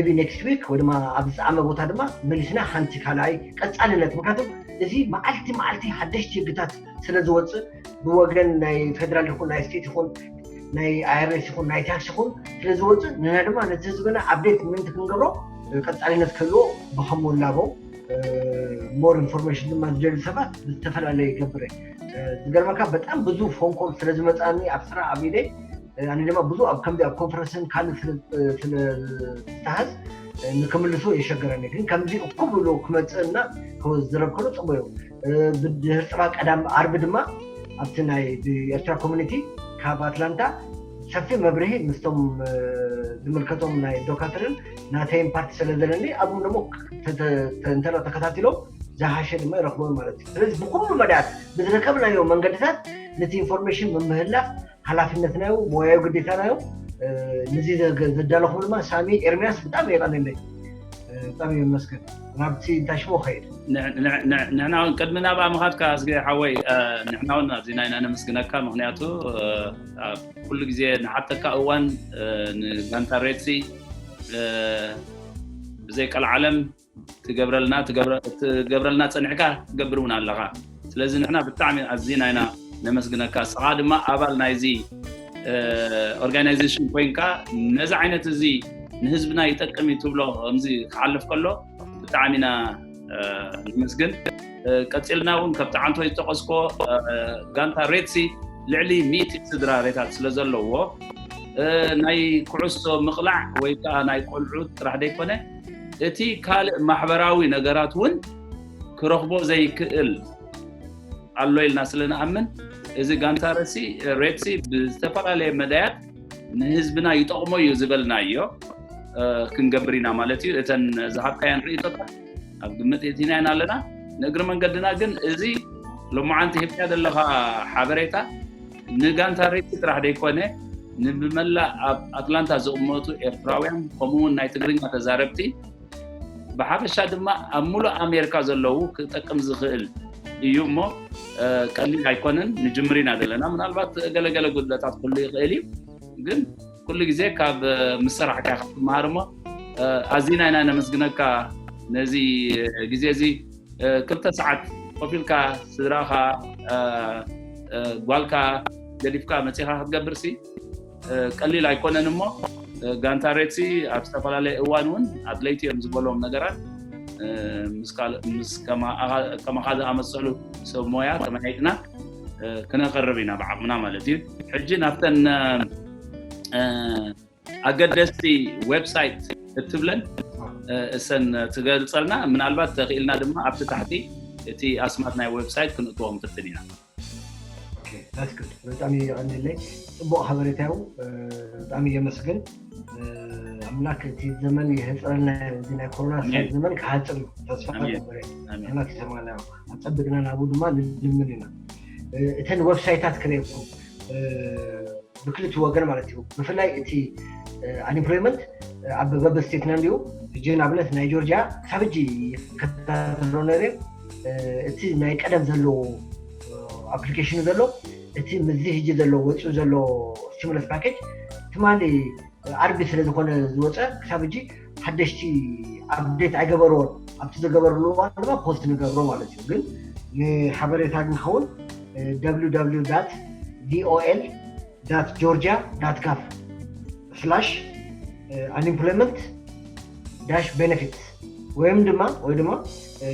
ቢ ኔክስት ዊክ ወይ ድማ ኣብ ዝፀዓመ ቦታ ድማ መሊስና ሓንቲ ካልኣይ ቀፃልነት። ምክንያቱ እዚ መዓልቲ መዓልቲ ሓደሽቲ ህግታት ስለ ዝወፅእ ብወገን ናይ ፌደራል ይኹን ናይ ስቴት ይኹን ናይ ኣይርስ ይኹን ናይ ታክስ ይኹን ስለ ዝወፅእ ንና ድማ ነቲ ህዝብና ኣብዴት ምንት ክንገብሮ ቀፃልነት ከልዎ ብከምኡ ላቦ ሞር ኢንፎርሜሽን ድማ ዝደሊ ሰባት ዝተፈላለየ ይገብር። ዝገርመካ በጣም ብዙ ፎንኮል ስለ ዝመፃኒ ኣብ ስራ ኣብ ኢደይ ኣነ ድማ ብዙ ኣብ ከምዚ ኣብ ኮንፈረንስን ካልእ ስለዝተሃዝ ንክምልሶ የሸገረኒ። ግን ከምዚ እኩብ ብሎ ክመፅእና ክዝረብ ከሎ ፅቡቅ እዩ። ብድህር ፅባ ቀዳም ዓርቢ ድማ ኣብቲ ናይ ብኤርትራ ኮሚኒቲ ካብ ኣትላንታ ሰፊ መብርሂ ምስቶም ዝምልከቶም ናይ ዶካትርን ናተይን ፓርቲ ስለ ዘለኒ ኣብኡ ደሞ እንተ ተከታቲሎም ዝሃሸ ድማ ይረክቦም ማለት እዩ። ስለዚ ብኩሉ መዳያት ብዝረከብናዮ መንገድታት ነቲ ኢንፎርሜሽን ምምህላፍ ሓላፍነትና እዩ፣ ሞያዊ ግዴታና እዩ። ንዚ ዘዳለኹም ድማ ሳሚ ኤርሚያስ ብጣዕሚ የቀንለይ፣ ብጣዕሚ የመስገን። ናብቲ እንታይ ሽሞ ከይድ ንሕና እውን ቅድሚ ናብኣ ምኻድካ ኣስገ ሓወይ ንሕና እውን ኣዚና ኢና ነመስግነካ። ምክንያቱ ኩሉ ግዜ ንሓተካ እዋን ንጋንታ ሬድሲ ብዘይ ቀልዓለም ትገብረልና ትገብረልና ፀኒሕካ ትገብር እውን ኣለኻ። ስለዚ ንሕና ብጣዕሚ ኣዚና ኢና ነመስግነካ። እስኻ ድማ ኣባል ናይዚ ኦርጋናይዜሽን ኮይንካ ነዚ ዓይነት እዚ ንህዝብና ይጠቅም እዩ ትብሎ ከምዚ ክሓልፍ ከሎ ብጣዕሚ ኢና ነመስግን። ቀፂልና እውን ከም ተዓንቶ ዝጠቀስኮ ጋንታ ሬድሲ ልዕሊ ሚእቲ ስድራ ቤታት ስለ ዘለዎ ናይ ኩዕሶ ምቕላዕ ወይ ከዓ ናይ ቆልዑ ጥራሕ ዘይኮነ እቲ ካልእ ማሕበራዊ ነገራት እውን ክረኽቦ ዘይክእል ኣሎ ኢልና ስለ ንኣምን እዚ ጋንታ ሬድሲ ብዝተፈላለየ መዳያት ንህዝብና ይጠቕሞ እዩ ዝበልናዮ ክንገብር ኢና ማለት እዩ። እተን ዝሃብካያን ርእቶታት ኣብ ግምት እቲና ኢና ኣለና። ንእግሪ መንገድና ግን እዚ ሎማዓንቲ ሂብካ ዘለኻ ሓበሬታ ንጋንታ ሬድሲ ጥራሕ ዘይኮነ ንብመላእ ኣብ ኣትላንታ ዝቕመጡ ኤርትራውያን ከምኡ እውን ናይ ትግርኛ ተዛረብቲ ብሓፈሻ ድማ ኣብ ሙሉእ ኣሜሪካ ዘለዉ ክጠቅም ዝኽእል እዩ እሞ ቀሊል ኣይኮነን። ንጅምር ኢና ዘለና። ምናልባት ገለገለ ጉድለታት ክህሉ ይኽእል እዩ፣ ግን ኩሉ ግዜ ካብ ምስ ሰራሕካ ክትመሃር እሞ ኣዚና ኢና ነመስግነካ። ነዚ ግዜ እዚ ክልተ ሰዓት ኮፍ ኢልካ ስድራኻ ጓልካ ገዲፍካ መፂኻ ክትገብር ሲ ቀሊል ኣይኮነን እሞ ጋንታ ሬድሲ ኣብ ዝተፈላለየ እዋን እውን ኣድለይቲ እዮም ዝበሎም ነገራት ምስ ከማኻ ዝኣመሰሉ ሰብ ሞያ ተመያይጥና ክነቐርብ ኢና ብዓቕምና ማለት እዩ። ሕጂ ናብተን ኣገደስቲ ዌብሳይት እትብለን እሰን ትገልፀልና ምናልባት ተኽኢልና ድማ ኣብቲ ታሕቲ እቲ ኣስማት ናይ ዌብሳይት ክንእትዎም ትፍትን ኢና። ብጣዕሚ የቐንለይ። ፅቡቅ ሓበሬታ እዩ። ብጣዕሚ የመስግን። ኣምላክ እቲ ዘመን ይህፅረልና። እዚ ናይ ኮሮና ዘመን ክሃፅር እዩ ተስፋ ገበረ። ኣምላክ ይሰማና። ኣፀብቅና ናብኡ ድማ ንልምን ኢና። እተን ዌብሳይታት ክርእየኩም ብክልቲ ወገን ማለት እዩ። ብፍላይ እቲ ኣንኤምፕሎይመንት ኣብ በበ ስቴትና እንዲሁ ሕጂ ንኣብነት ናይ ጆርጂያ ክሳብ ሕጂ ይከታተሎ ነይረ። እቲ ናይ ቀደም ዘሎ ኣፕሊኬሽኑ ዘሎ እቲ ምዚ ሕጂ ዘሎ ወፂኡ ዘሎ ስቲሙለስ ፓኬጅ ትማሊ ዓርቢ ስለ ዝኾነ ዝወፀ ክሳብ ሕጂ ሓደሽቲ ኣፕዴት ኣይገበርዎን። ኣብቲ ዝገበርሉ እዋን ድማ ፖስት ንገብሮ ማለት እዩ። ግን ንሓበሬታ ግን ክኸውን www dot dol dot georgia dot gov slash unemployment dash benefits ወይም ድማ ወይ ድማ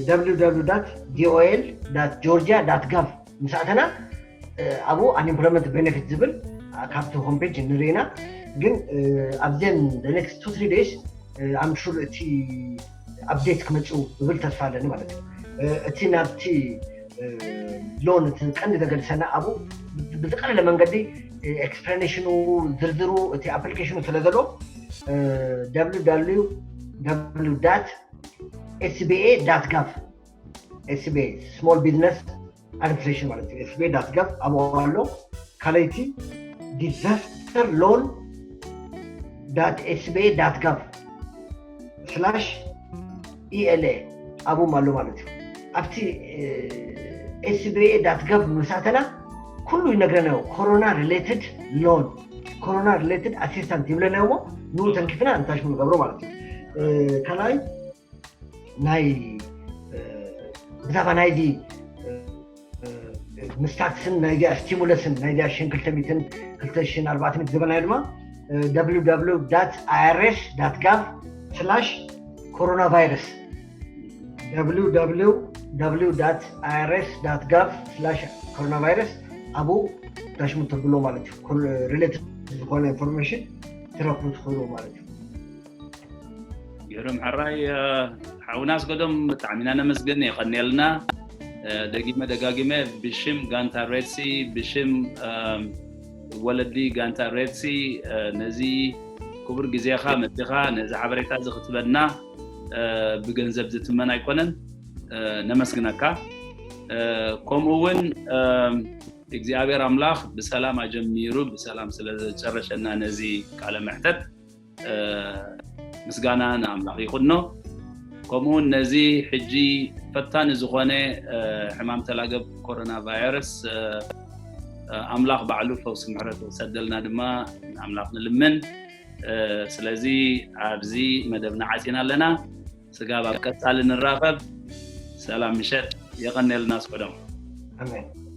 www dot dol dot georgia dot gov ምስ ኣተና ኣብኡ unemployment benefit ዝብል ካብቲ ሆምፔጅ ንርኢና። ግን ኣብዘን the next two three days I'm sure እቲ update ክመፅኡ ዝብል ተስፋ ኣለኒ ማለት እዩ። እቲ ናብቲ ሎን እቲ ቀንዲ ዘገድሰና ኣብኡ ብዝቀለለ መንገዲ explanation ኡ ዝርዝሩ እቲ application ኡ ስለ ዘሎ www dot sba dot gov sba small business administration ማለት እዩ sba dot gov ኣብኡ ኣሎ። ካልኣይቲ disaster loan dot sba dot gov slash ela ኣብኡም ኣሎ ማለት እዩ። ኣብቲ sba dot gov ምስ ኣተና ኩሉ ይነግረና እዩ። Corona related loan, Corona related assistance ይብለና እሞ ንኡ ተንኪፍና እንታይ ሽሙ ንገብሮ ማለት እዩ። ካልኣይ ናይ ብዛዕባ ናይዚ ምስ ታክስን ናይዚኣ ስቲሙለስን ናይዚኣ ሽን ክልተ ሚትን ክልተ ሽን ኣርባዕተ ሚት ዝበልናዮ ድማ www irs gov coronavirus www irs gov coronavirus ኣብኡ ዳሽሙ ተብሎ ማለት እዩ። ሪሌትድ ዝኾነ ኢንፎርሜሽን ትረክቡ ትኽእሉ ማለት እዩ። ግርም ሕራይ ሓውና ኣስገዶም ብጣዕሚ ኢና ነመስግን። የቐንየልና። ደጊመ ደጋጊመ ብሽም ጋንታ ሬድሲ ብሽም ወለዲ ጋንታ ሬድሲ ነዚ ክቡር ግዜኻ መፂኻ ነዚ ሓበሬታ እዚ ክትበና ብገንዘብ ዝትመን ኣይኮነን። ነመስግነካ። ከምኡ እውን እግዚኣብሔር ኣምላኽ ብሰላም ኣጀሚሩ ብሰላም ስለ ዘጨረሸና ነዚ ቃለ መሕተት ምስጋና ንኣምላኽ ይኹኖ። ከምኡውን ነዚ ሕጂ ፈታኒ ዝኾነ ሕማም ተላገብ ኮሮና ቫይረስ ኣምላኽ ባዕሉ ፈውሲ ምሕረት ክሰደልና ድማ ንኣምላኽ ንልምን። ስለዚ ኣብዚ መደብና ዓፂና ኣለና። ስጋብ ኣብ ቀፃሊ ንራኸብ። ሰላም ምሸት። የቐንየልና ኣስገዶም። ኣሜን።